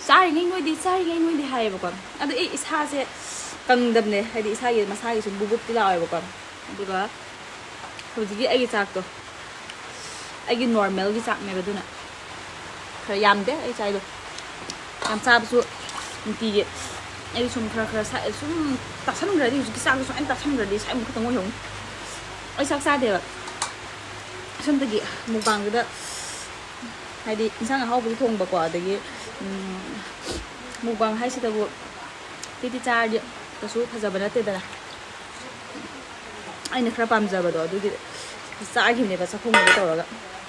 "ꯆꯥꯔꯤꯉꯩ ꯅꯣꯏꯗꯦ, ꯆꯥꯔꯤꯉꯩ ꯅꯣꯏꯗꯦ" ꯍꯥꯏꯌꯦꯕꯀꯣ꯫ ꯑꯗꯣ ꯑꯩ ꯏꯁꯥꯁꯦ ꯀꯪꯗꯕꯅꯦ, ꯍꯥꯏꯗꯤ ꯏꯁꯥꯒꯤ, ꯃꯁꯥꯒꯤ ꯁꯨꯝ ꯕꯨꯕꯨꯞꯇꯤ ꯂꯥꯎꯋꯦꯕꯀꯣ꯫ ꯑꯗꯨꯒ ꯍꯧꯖꯤꯛꯀꯤ ꯑꯩꯒꯤ ꯆꯥꯛꯇꯣ ꯑꯩꯒꯤ ꯅꯣꯔꯃꯦꯜꯒꯤ ꯆꯥꯛꯅꯦꯕ, ꯑꯗꯨꯅ ꯈꯔ ꯌꯥꯝꯗꯦ ꯑꯩ ꯆꯥꯏꯗꯣ꯫ ꯌꯥꯝ ꯆꯥꯕꯁꯨ ꯅꯨꯡꯇꯤꯒꯤ ꯑꯩ ꯁꯨꯝ ꯈꯔ ꯈꯔ ꯁꯥ-, ꯁꯨꯝ ꯆꯥꯁꯟꯈ꯭ꯔꯗꯤ, ꯍꯧꯖꯤꯛꯀꯤ ꯆꯥꯛꯁꯦ ꯁꯨꯃꯥꯏꯅ ꯆꯥꯁꯟꯈ꯭ꯔꯗꯤ ꯁꯥꯏꯃꯨꯛ ꯈꯛꯇꯪ ꯑꯣꯏꯍꯧꯅꯤ꯫ ꯑꯩ ꯆꯥꯛ ꯆꯥꯗꯦꯕ꯫ ꯁꯣꯝꯗꯒꯤ ꯃꯨꯛꯕꯥꯡꯗꯨꯗ ꯍꯥꯏꯗꯤ ꯏꯟꯁꯥꯡ ꯑꯍꯥꯎꯕꯁꯨ ꯊꯣꯡꯕꯀꯣ, ꯑꯗꯒꯤ, ꯎꯝ, ꯃꯨꯛꯕꯥꯡ ꯍꯥꯏꯁꯤꯗꯕꯨ ꯇꯤꯇꯤ ꯆꯥꯔꯗꯤ ꯀꯩꯁꯨ ꯐꯖꯕ ꯅꯠꯇꯦꯗꯅ꯫ ꯑꯩꯅ ꯈꯔ ꯄꯥꯝꯖꯕꯗꯣ ꯑꯗꯨꯒꯤ ꯆꯥꯈꯤꯕꯅꯦꯕ, ꯆꯥꯛꯈꯨꯝꯗ ꯇꯧꯔꯒ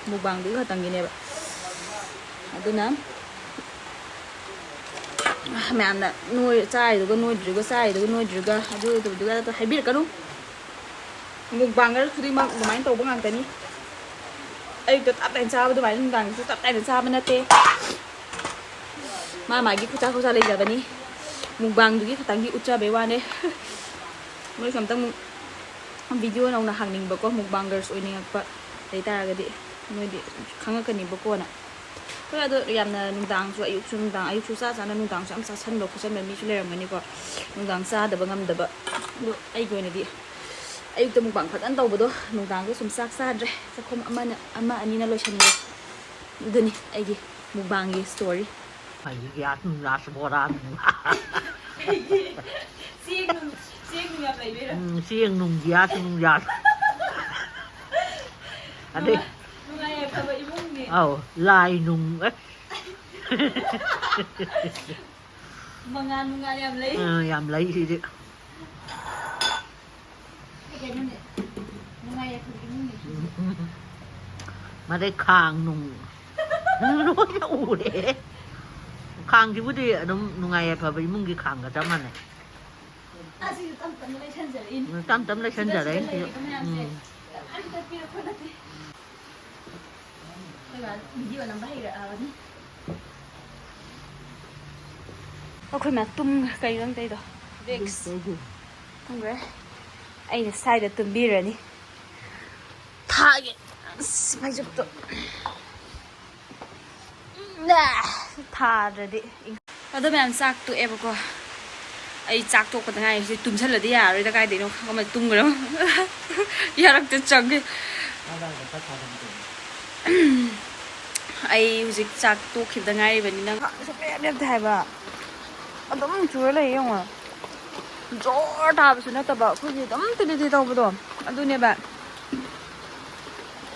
ꯃꯨꯛꯕꯥꯡꯗꯨꯒꯤ ꯈꯛꯇꯪꯒꯤꯅꯦꯕ꯫ ꯑꯗꯨꯅ ꯃꯌꯥꯝꯅ ꯅꯣꯏ-, ꯆꯥꯔꯤꯗꯨꯒ ꯅꯣꯏꯗ꯭ꯔꯤꯒ, ꯆꯥꯔꯤꯗꯨꯒ ꯅꯣꯏꯗ꯭ꯔꯤꯒ, ꯑꯗꯨ ꯇꯧꯕꯗꯨꯒ ꯍꯥꯏꯕꯤꯔꯛꯀꯅꯨ꯫ ꯃꯨꯛꯕꯥꯡꯒꯔ ꯈꯨꯗꯤꯡꯃꯛ ꯑꯗꯨꯃꯥꯏꯅ ꯇꯧꯕ ꯉꯥꯛꯇꯅꯤ꯫ ꯑꯌꯨꯛꯇ ꯇꯞ ꯇꯥꯏꯅ ꯆꯥꯕ ꯑꯗꯨꯃꯥꯏꯅ ꯅꯨꯡꯗꯥꯡꯒꯤꯁꯨ ꯇꯞ ꯇꯥꯏꯅ ꯆꯥꯕ ꯅꯠꯇꯦ꯫ ꯃꯥ ꯃꯥꯒꯤ ꯈꯨꯆꯥ ꯈꯨꯆꯥ ꯂꯩꯖꯕꯅꯤ꯫ ꯃꯨꯛꯕꯥꯡꯗꯨꯒꯤ ꯈꯇꯪꯒꯤ ꯎꯠꯆꯕꯩ ꯋꯥꯅꯦ꯫ ꯃꯣꯏꯁꯨ ꯑꯝꯇꯪ ꯚꯤꯗꯤꯑꯣ ꯅꯧꯅ ꯍꯥꯡꯅꯤꯡꯕꯀꯣ, ꯃꯨꯛꯕꯥꯡꯒꯔꯁ ꯑꯣꯏꯅꯤꯡꯉꯛꯄ ꯂꯩꯇꯥꯔꯒꯗꯤ ꯅꯣꯏꯗꯤ ꯈꯪꯉꯛꯀꯅꯤꯕ ꯀꯣꯟꯅ꯫ ꯍꯣꯏ, ꯑꯗꯣ ꯌꯥꯝꯅ ꯅꯨꯡꯗꯥꯡꯁꯨ, ꯑꯌꯨꯛꯁꯨ ꯅꯨꯡꯗꯥꯡ, ꯑꯌꯨꯛꯁꯨ ꯆꯥ ꯆꯥꯅ ꯅꯨꯡꯗꯥꯡꯁꯨ ꯌꯥꯝ ꯆꯥꯁꯟꯕ ꯈꯣꯠꯆꯟꯕ ꯃꯤꯁꯨ ꯂꯩꯔꯝꯒꯅꯤꯀꯣ꯫ ꯅꯨꯡꯗꯥꯡ ꯆꯥꯗꯕ ꯉꯝꯗꯕ꯫ ꯑꯗꯣ ꯑꯩꯒꯤ ꯑꯣꯏꯅꯗꯤ ꯑꯌꯨꯛꯇ ꯃꯨꯛꯕꯥꯡ ꯐꯖꯅ ꯇꯧꯕꯗꯣ ꯅꯨꯡꯗꯥꯡꯗ ꯁꯨꯝ ꯆꯥꯛ ꯆꯥꯗ꯭ꯔꯦ꯫ ꯆꯥꯛꯈꯨꯝ ꯑꯃꯅ, ꯑꯃ ꯑꯅꯤꯅ ꯂꯣꯏꯁꯟꯈ꯭ꯔꯦ꯫ ꯑꯗꯨꯅꯤ ꯑꯩꯒꯤ ꯃꯨꯛꯕꯥꯡꯒꯤ ꯁ꯭ꯇꯣꯔꯤ꯫ ꯑꯩꯒꯤ ꯒ꯭ꯌꯥꯁ ꯅꯨꯡ, ꯒ꯭ꯌꯥꯁ ꯕꯣꯔꯥ ꯅꯨꯡ꯫ ꯆꯦꯡ ꯅꯨꯡ, ꯆꯦꯡ ꯅꯨꯡ ꯌꯥꯝ ꯂꯩꯕꯩꯔꯣ? ꯎꯝ, ꯆꯦꯡ ꯅꯨꯡ, ꯒ꯭ꯌꯥꯁ ꯅꯨꯡ, ꯒ꯭ꯌꯥꯁ꯫ ꯑꯗꯩ ꯅꯨꯡꯉꯥꯏ-, ꯅꯨꯡꯉꯥꯏ ꯌꯥꯏꯐꯕ ꯏꯃꯨꯡꯅꯤ꯫ ꯑꯧ, ꯂꯥꯏ ꯅꯨꯡ꯫ ꯃꯉꯥ ꯅꯨꯡꯉꯥꯏ ꯌꯥꯝ ꯂꯩ꯫ ꯑ, ꯌꯥꯝ ꯂꯩ ꯁꯤꯗꯤ꯫ ꯀꯩꯅꯣꯅꯦ, ꯅꯨꯡꯉꯥꯏ ꯌꯥꯏꯐꯕ ꯏꯃꯨꯡꯅꯤ꯫ ꯃꯗꯩ ꯈꯥꯡ ꯅꯨꯡ ꯂꯣꯏꯅ ꯎꯔꯦ꯫ ꯈꯥꯡꯁꯤꯕꯨꯗꯤ ꯑꯗꯨꯝ ꯅꯨꯡꯉꯥꯏ ꯌꯥꯏꯐꯕ ꯏꯃꯨꯡꯒꯤ ꯈꯥꯡꯒ ꯆꯞ ꯃꯥꯟꯅꯩ꯫ ꯑꯁꯤꯁꯨ ꯇꯞ ꯇꯞꯅ ꯂꯩꯁꯟꯖꯔꯛꯏꯅꯤ꯫ ꯎꯝ, ꯇꯞ ꯇꯞꯅ ꯁꯤꯗ, ꯂꯩꯁꯟꯖꯔꯛꯏ ꯁꯤꯗ ꯁꯤꯁꯨ꯫ ꯂꯩꯔꯤꯕ ꯃꯌꯥꯝꯁꯦ ꯎꯝ꯫ ꯀꯅꯥꯝꯇ ꯄꯤꯔꯛꯄ ꯅꯠꯇꯦ꯫ ꯑꯩꯈꯣꯏ ꯃꯥ ꯚꯤꯗꯤꯑꯣ ꯅꯝꯕ ꯍꯩꯔꯛꯑꯕꯅꯤ꯫ ꯑꯩꯈꯣꯏ ꯃꯥ ꯇꯨꯝꯈ꯭ꯔꯦ, ꯀꯩꯅꯣ ꯇꯧꯗꯣ? ꯚꯤꯛꯁ꯫ ꯇꯨꯝꯈ꯭ꯔꯦ꯫ ꯑꯩꯅ ꯁ꯭ꯋꯥꯏꯗ ꯇꯨꯝꯕꯤꯔꯅꯤ꯫ ꯊꯥꯒꯦ꯫ ꯑꯁ, ꯐꯩꯖꯨꯞꯇꯣ꯫ ꯊꯥꯗ꯭ꯔꯗꯤ꯫ ꯑꯗꯣ ꯃꯌꯥꯝ, ꯆꯥꯛ ꯇꯣꯛꯑꯦꯕꯀꯣ꯫ ꯑꯩ ꯆꯥꯛ ꯇꯣꯛꯄꯗ ꯉꯥꯏꯔꯤ꯫ ꯍꯧꯖꯤꯛ ꯇꯨꯝꯁꯜꯂꯗꯤ ꯌꯥꯔꯔꯣꯏꯗ, ꯀꯥꯏꯗꯩꯅꯣ? ꯀꯃꯥꯏꯅ ꯇꯨꯝꯈ꯭ꯔꯣ? ꯌꯥꯔꯛꯇ ꯆꯪꯒꯦ꯫ ꯑꯩ ꯍꯧꯖꯤꯛ ꯆꯥꯛ ꯇꯣꯛꯈꯤꯕꯗ ꯉꯥꯏꯔꯤꯕꯅꯤꯅ ꯁꯨꯡꯂꯦꯞ ꯂꯦꯞꯇꯦ ꯍꯥꯏꯕ꯫ ꯑꯗꯨꯝ ꯆꯨꯔ ꯂꯩ ꯌꯦꯡꯉꯣ꯫ ꯖꯣꯔ ꯇꯥꯕꯁꯨ ꯅꯠꯇꯕ, ꯑꯩꯈꯣꯏꯒꯤ ꯑꯗꯨꯝ ꯇꯤꯂꯤ ꯇꯤꯂꯤ ꯇꯧꯕꯗꯣ, ꯑꯗꯨꯅꯦꯕ꯫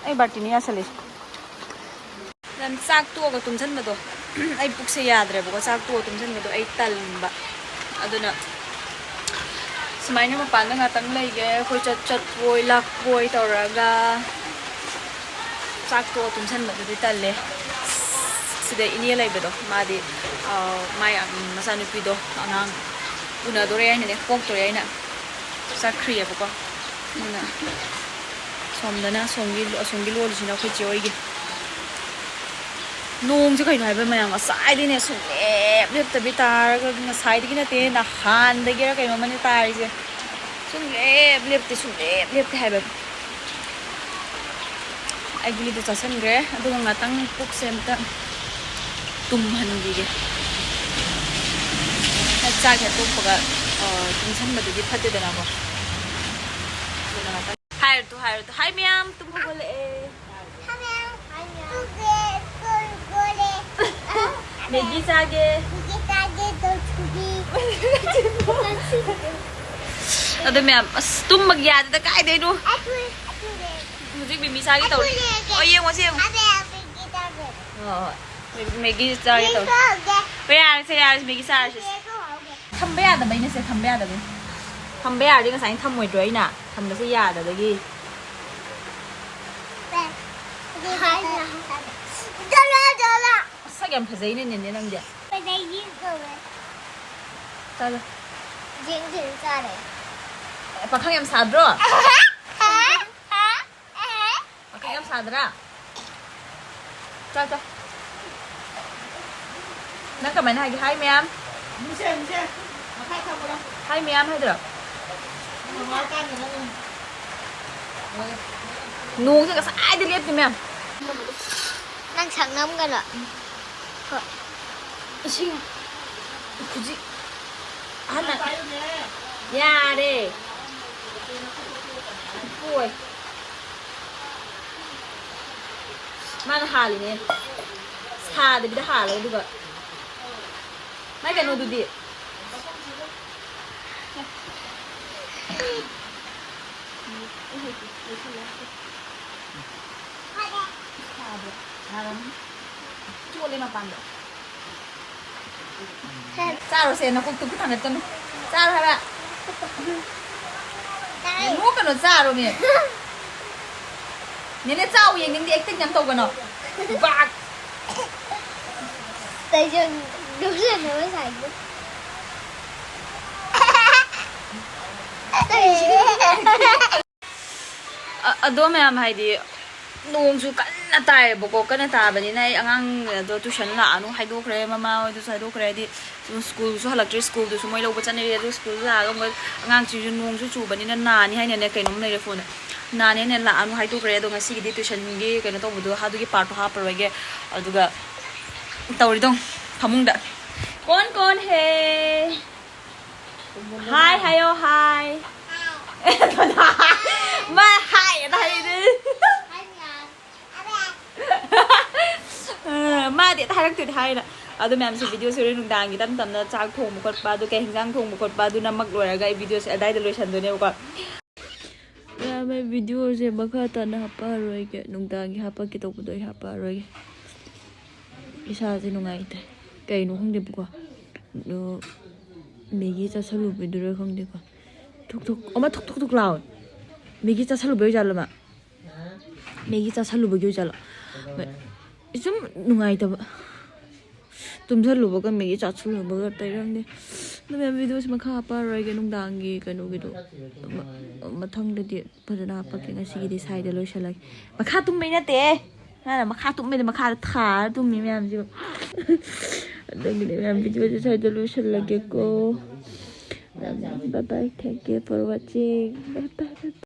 ꯑꯩ ꯕꯥꯔꯇꯤꯟ ꯌꯥꯁꯜꯂꯤꯁꯦ꯫ ꯅꯪ ꯆꯥꯛ ꯇꯣꯛꯑꯒ ꯇꯨꯝꯁꯟꯕꯗꯣ, ꯑꯩ ꯄꯨꯛꯁꯦ ꯌꯥꯗ꯭ꯔꯦꯕꯀꯣ, ꯆꯥꯛ ꯇꯣꯛꯑ ꯇꯨꯝꯁꯟꯕꯗꯣ ꯑꯩ ꯇꯟꯕ꯫ ꯑꯗꯨꯅ ꯁꯨꯃꯥꯏꯅ ꯃꯄꯥꯟꯗ ꯉꯥꯛꯇꯪ ꯂꯩꯒꯦ, ꯑꯩꯈꯣꯏ ꯆꯠ-, ꯆꯠꯄꯣꯏ ꯂꯥꯛꯄꯣꯏ ꯇꯧꯔꯒ ꯆꯥꯛ ꯇꯣꯛꯑ ꯇꯨꯝꯁꯟꯕꯗꯨꯗꯤ ꯇꯜꯂꯦ꯫ ꯁꯤꯗ ꯏꯅꯦ ꯂꯩꯕꯗꯣ, ꯃꯥꯗꯤ, ꯑ, ꯃꯥꯏ, ꯎꯝ, ꯃꯆꯥꯅꯨꯄꯤꯗꯣ ꯑꯉꯥꯡ ꯎꯅꯗꯣꯔꯦ ꯍꯥꯏꯅꯅꯦ, ꯄꯣꯛꯇꯣꯔꯦ ꯍꯥꯏꯅ ꯆꯠꯈ꯭ꯔꯤꯑꯕꯀꯣ꯫ ꯑꯗꯨꯅ ꯁꯣꯝꯗꯅ, ꯑꯁꯣꯝꯒꯤ, ꯑꯁꯣꯝꯒꯤ ꯂꯣꯜꯂꯤꯁꯤꯅ ꯑꯩꯈꯣꯏ ꯆꯦ ꯍꯣꯏꯒꯤ꯫ ꯅꯣꯡꯁꯦ ꯀꯩꯅꯣ ꯍꯥꯏꯕ ꯃꯌꯥꯝ, ꯉꯁꯥꯏꯗꯩꯅꯦ ꯁꯨꯡꯂꯦꯞ ꯂꯦꯞꯇꯕꯤ ꯇꯥꯔꯒ, ꯉꯁꯥꯏꯗꯒꯤ ꯅꯠꯇꯦ, ꯅꯍꯥꯟꯗꯒꯤꯔ ꯀꯩꯅꯣꯝꯃꯅꯦ ꯇꯥꯔꯤꯁꯦ꯫ ꯁꯨꯡꯂꯦꯞ ꯂꯦꯞꯇꯦ, ꯁꯨꯡꯂꯦꯞ ꯂꯦꯞꯇꯦ ꯍꯥꯏꯕ꯫ ꯑꯩ ꯒꯨꯂꯤꯗꯣ ꯆꯥꯁꯟꯈ꯭ꯔꯦ, ꯑꯗꯨꯒ ꯉꯥꯛꯇꯪ ꯄꯨꯛꯁꯦ ꯑꯝꯇ ꯇꯨꯝꯍꯟꯈꯤꯒꯦ꯫ ꯆꯥꯛ ꯍꯦꯛ ꯇꯣꯛꯄꯒ, ꯑ, ꯇꯨꯝꯁꯟꯕꯗꯨꯗꯤ ꯐꯠꯇꯦꯗꯅꯀꯣ꯫ ꯑꯗꯨꯅ ꯉꯥꯛꯇꯪ ꯍꯥꯏꯔꯨ ꯇꯨ, ꯍꯥꯏꯔꯨ ꯇꯨ꯫ ꯍꯥꯏ ꯃꯌꯥꯝ, ꯇꯨꯝ ꯍꯧꯒꯠꯂꯛꯑꯦ꯫ ꯃꯦꯒꯤ ꯆꯥꯒꯦ꯫ ꯑꯗꯣ ꯃꯌꯥꯝ, ꯑꯁ, ꯇꯨꯝꯕꯒꯤ ꯌꯥꯗꯦꯗ, ꯀꯥꯏꯗꯩꯅꯣ? ꯍꯧꯖꯤꯛ ꯃꯤꯃꯤ ꯆꯥꯒꯦ ꯇꯧꯔꯤ꯫ ꯑꯣ, ꯌꯦꯡꯉꯣꯁꯦ, ꯌꯦꯡꯉꯣ꯫ ꯍꯣꯏ, ꯍꯣꯏ꯫ ꯃꯦ-, ꯃꯦꯒꯤ ꯆꯥꯒꯦ ꯇꯧꯔꯤ꯫ ꯍꯣꯏ, ꯌꯥꯔꯦꯁꯦ, ꯌꯥꯔꯦꯁꯦ, ꯃꯦꯒꯤ ꯆꯥꯔꯁꯦ꯫ ꯊꯝꯕ ꯌꯥꯗꯕꯩꯅꯦ ꯁꯦ, ꯊꯝꯕ ꯌꯥꯗꯕꯩ꯫ ꯊꯝꯕ ꯌꯥꯔꯗꯤ ꯉꯁꯥꯏꯅ ꯊꯝꯃꯣꯏꯗ꯭ꯔꯣ ꯑꯩꯅ? ꯊꯝꯕꯁꯦ ꯌꯥꯗꯕꯒꯤ꯫ ꯁꯛ ꯌꯥꯝ ꯐꯖꯩꯅꯦ, ꯅꯦꯅꯦ, ꯅꯪꯗꯤ꯫ ꯆꯥꯔꯦ꯫ ꯄꯥꯈꯪ ꯌꯥꯝ ꯁꯥꯗ꯭ꯔꯣ? ꯄꯥꯈꯪ ꯌꯥꯝ ꯁꯥꯗ꯭ꯔꯥ? ꯆꯥ, ꯆꯥ꯫ ꯅꯪ ꯀꯃꯥꯏꯅ ꯍꯥꯏꯒꯦ? ꯍꯥꯏ ꯃꯌꯥꯝ꯫ ꯍꯥꯏ ꯃꯌꯥꯝ ꯍꯥꯏꯗ꯭ꯔꯣ? ꯅꯣꯡꯁꯦ ꯉꯁꯥꯏꯗꯤ ꯂꯦꯞꯇꯦ ꯃꯌꯥꯝ꯫ ꯅꯪ ꯁꯛ ꯅꯝꯒꯅꯣ꯫ ꯏꯁꯤꯡ ꯍꯧꯖꯤꯛ ꯑꯍꯟꯅ ꯌꯥꯔꯦ꯫ ꯄꯣꯏ꯫ ꯃꯥꯅ ꯍꯥꯜꯂꯤꯅꯦ꯫ ꯁꯥꯗꯕꯤꯗ ꯍꯥꯜꯂꯒ ꯑꯗꯨꯒ꯫ ꯃꯥꯏ ꯀꯩꯅꯣꯗꯨꯗꯤ꯫ ꯁꯥꯕ꯭ꯔꯣ? ꯁꯥꯔꯝꯅꯤ꯫ ꯆꯣꯠꯂꯦ ꯃꯄꯥꯟꯗ꯫ ꯆꯥꯔꯣꯁꯦ, ꯅꯀꯣꯛꯇꯨ ꯄꯨꯊꯥꯡꯒꯠꯀꯅꯨ꯫ ꯆꯥꯔꯣ ꯍꯥꯏꯕ꯫ ꯅꯣꯛꯀꯅꯨ, ꯆꯥꯔꯣꯃꯤ꯫ ꯅꯦꯅꯦ ꯆꯥꯎ ꯌꯦꯡꯅꯤꯡꯗꯦ, acting ꯌꯥꯝ ꯇꯧꯒꯅꯣ꯫ ꯕꯥꯛ꯫ ꯇꯩꯁꯟ-, ꯌꯣꯝꯁꯟꯅꯕ ꯁꯥꯏꯗꯣ꯫ ꯑ-, ꯑꯗꯣ ꯃꯌꯥꯝ, ꯍꯥꯏꯗꯤ, ꯅꯣꯡꯁꯨ ꯀꯟꯅ ꯇꯥꯏꯌꯦꯕꯀꯣ꯫ ꯀꯟꯅ ꯇꯥꯕꯅꯤꯅ ꯑꯩ ꯑꯉꯥꯡ ꯑꯗꯣ tuition ꯂꯥꯛꯑꯅꯨ ꯍꯥꯏꯗꯣꯛꯈ꯭ꯔꯦ, ꯃꯃꯥ ꯍꯣꯏꯗꯁꯨ ꯍꯥꯏꯗꯣꯛꯈ꯭ꯔꯦ꯫ ꯍꯥꯏꯗꯤ, schoolꯁꯨ ꯍꯜꯂꯛꯇ꯭ꯔꯤ, schoolꯗꯨꯁꯨ ꯃꯣꯏ ꯂꯧꯕ ꯆꯠꯅꯔꯤ꯫ ꯑꯗꯨ schoolꯗ ꯂꯥꯛꯑꯒ ꯃꯣꯏ ꯑꯉꯥꯡꯁꯤꯡꯁꯨ ꯅꯣꯡꯁꯨ ꯆꯨꯕꯅꯤꯅ ꯅꯥꯅꯤ ꯍꯥꯏꯅꯅꯦ, ꯀꯩꯅꯣꯝ ꯂꯩꯔꯦ ꯐꯣꯟꯗ, ꯅꯥꯅꯤ ꯍꯥꯏꯅ ꯂꯥꯛꯑꯅꯨ ꯍꯥꯏꯗꯣꯛꯈ꯭ꯔꯦ꯫ ꯑꯗꯣ ꯉꯁꯤꯒꯤꯗꯤ tuitionꯒꯤ ꯀꯩꯅꯣ ꯇꯧꯕꯗꯣ, ꯑꯗꯨꯒꯤ partꯇꯣ ꯍꯥꯞꯄꯔꯣꯏꯒꯦ꯫ ꯑꯗꯨꯒ ꯇꯧꯔꯤꯗꯣ ꯐꯃꯨꯡꯗ꯫ ꯀꯣꯟ ꯀꯣꯟ ꯍꯦ? ꯍꯥꯏ ꯍꯥꯏꯌꯣ, ꯍꯥꯏ꯫ ꯃꯥ ꯍꯥꯏ ꯑꯗ ꯍꯥꯏꯔꯛꯏꯗꯨ꯫ ꯑ, ꯃꯥꯗꯤ ꯑꯗ ꯍꯥꯏꯔꯛꯇꯣꯏꯅꯦ ꯍꯥꯏꯅ꯫ ꯑꯗꯣ ꯃꯌꯥꯝꯁꯦ, videoꯁꯦ ꯍꯣꯔꯦꯟ ꯅꯨꯡꯗꯥꯡꯒꯤ ꯇꯞ ꯇꯞꯅ ꯆꯥꯛ ꯊꯣꯡꯕ ꯈꯣꯠꯄ, ꯑꯗꯨ ꯀꯩ ꯍꯤꯟꯖꯥꯡ ꯊꯣꯡꯕ ꯈꯣꯠꯄ, ꯑꯗꯨ ꯅꯝꯃꯛ ꯂꯣꯏꯔꯒ ꯑꯩ videoꯁꯦ ꯑꯗꯥꯏꯗ ꯂꯣꯏꯁꯟꯗꯣꯏꯅꯦꯕꯀꯣ꯫ ꯃꯌꯥꯝ, ꯑꯩ videoꯁꯦ ꯃꯈꯥ ꯇꯥꯅ ꯍꯥꯞꯄꯛꯑꯔꯣꯏꯒꯦ꯫ ꯅꯨꯡꯗꯥꯡꯒꯤ ꯍꯥꯞꯄꯛꯀꯦ ꯇꯧꯕꯗꯣ ꯑꯩ ꯍꯥꯞꯄꯛꯑꯔꯣꯏꯒꯦ꯫ ꯏꯁꯥꯁꯦ ꯅꯨꯡꯉꯥꯏꯇꯦ꯫ ꯀꯩꯅꯣ ꯈꯪꯗꯦꯕꯀꯣ꯫ ꯑꯗꯣ Maggi ꯆꯥꯁꯜꯂꯨꯕꯗꯨꯔ ꯈꯪꯗꯦꯀꯣ꯫ ꯊꯨꯛ ꯊꯨꯛ, ꯑꯃ ꯊꯨꯛ ꯊꯨꯛ ꯊꯨꯛ ꯂꯥꯎꯋꯦ꯫ Maggi ꯆꯥꯁꯜꯂꯨꯕꯩ ꯑꯣꯏꯖꯥꯠꯂꯣ ꯃꯥ? Maggi ꯆꯥꯁꯜꯂꯨꯕꯒꯤ ꯑꯣꯏꯖꯥꯠꯂꯣ? ꯁꯨꯝ ꯅꯨꯡꯉꯥꯏꯇꯕ꯫ ꯇꯨꯝꯁꯜꯂꯨꯕꯒ Maggi ꯆꯥꯁꯜꯂꯨꯕꯒ ꯇꯩꯔꯝꯅꯦ꯫ ꯑꯗꯨ ꯃꯌꯥꯝ, videoꯁꯦ ꯃꯈꯥ ꯍꯥꯞꯄꯛꯑꯔꯣꯏꯒꯦ ꯅꯨꯡꯗꯥꯡꯒꯤ ꯀꯩꯅꯣꯒꯤꯗꯣ꯫ ꯃ-, ꯃꯊꯪꯗꯗꯤ ꯐꯖꯅ ꯍꯥꯞꯄꯛꯀꯦ꯫ ꯉꯁꯤꯒꯤꯗꯤ ꯁ꯭ꯋꯥꯏꯗ ꯂꯣꯏꯁꯤꯜꯂꯒꯦ꯫ ꯃꯈꯥ ꯇꯨꯝꯕꯩ ꯅꯠꯇꯦ꯫ ꯃꯥꯅ ꯃꯈꯥ ꯇꯨꯝꯕꯩꯗꯤ ꯃꯈꯥꯗ ꯊꯥꯔ ꯇꯨꯝꯃꯤ ꯃꯌꯥꯝꯁꯤꯕꯨ꯫ ꯑꯗꯨꯒꯤꯗꯤ ꯃꯌꯥꯝ, videoꯁꯦ ꯁ꯭ꯋꯥꯏꯗ ꯂꯣꯏꯁꯤꯜꯂꯒꯦꯀꯣ꯫ ꯃꯌꯥꯝ, bye bye, thank you for watching, bye bye, bye bye꯫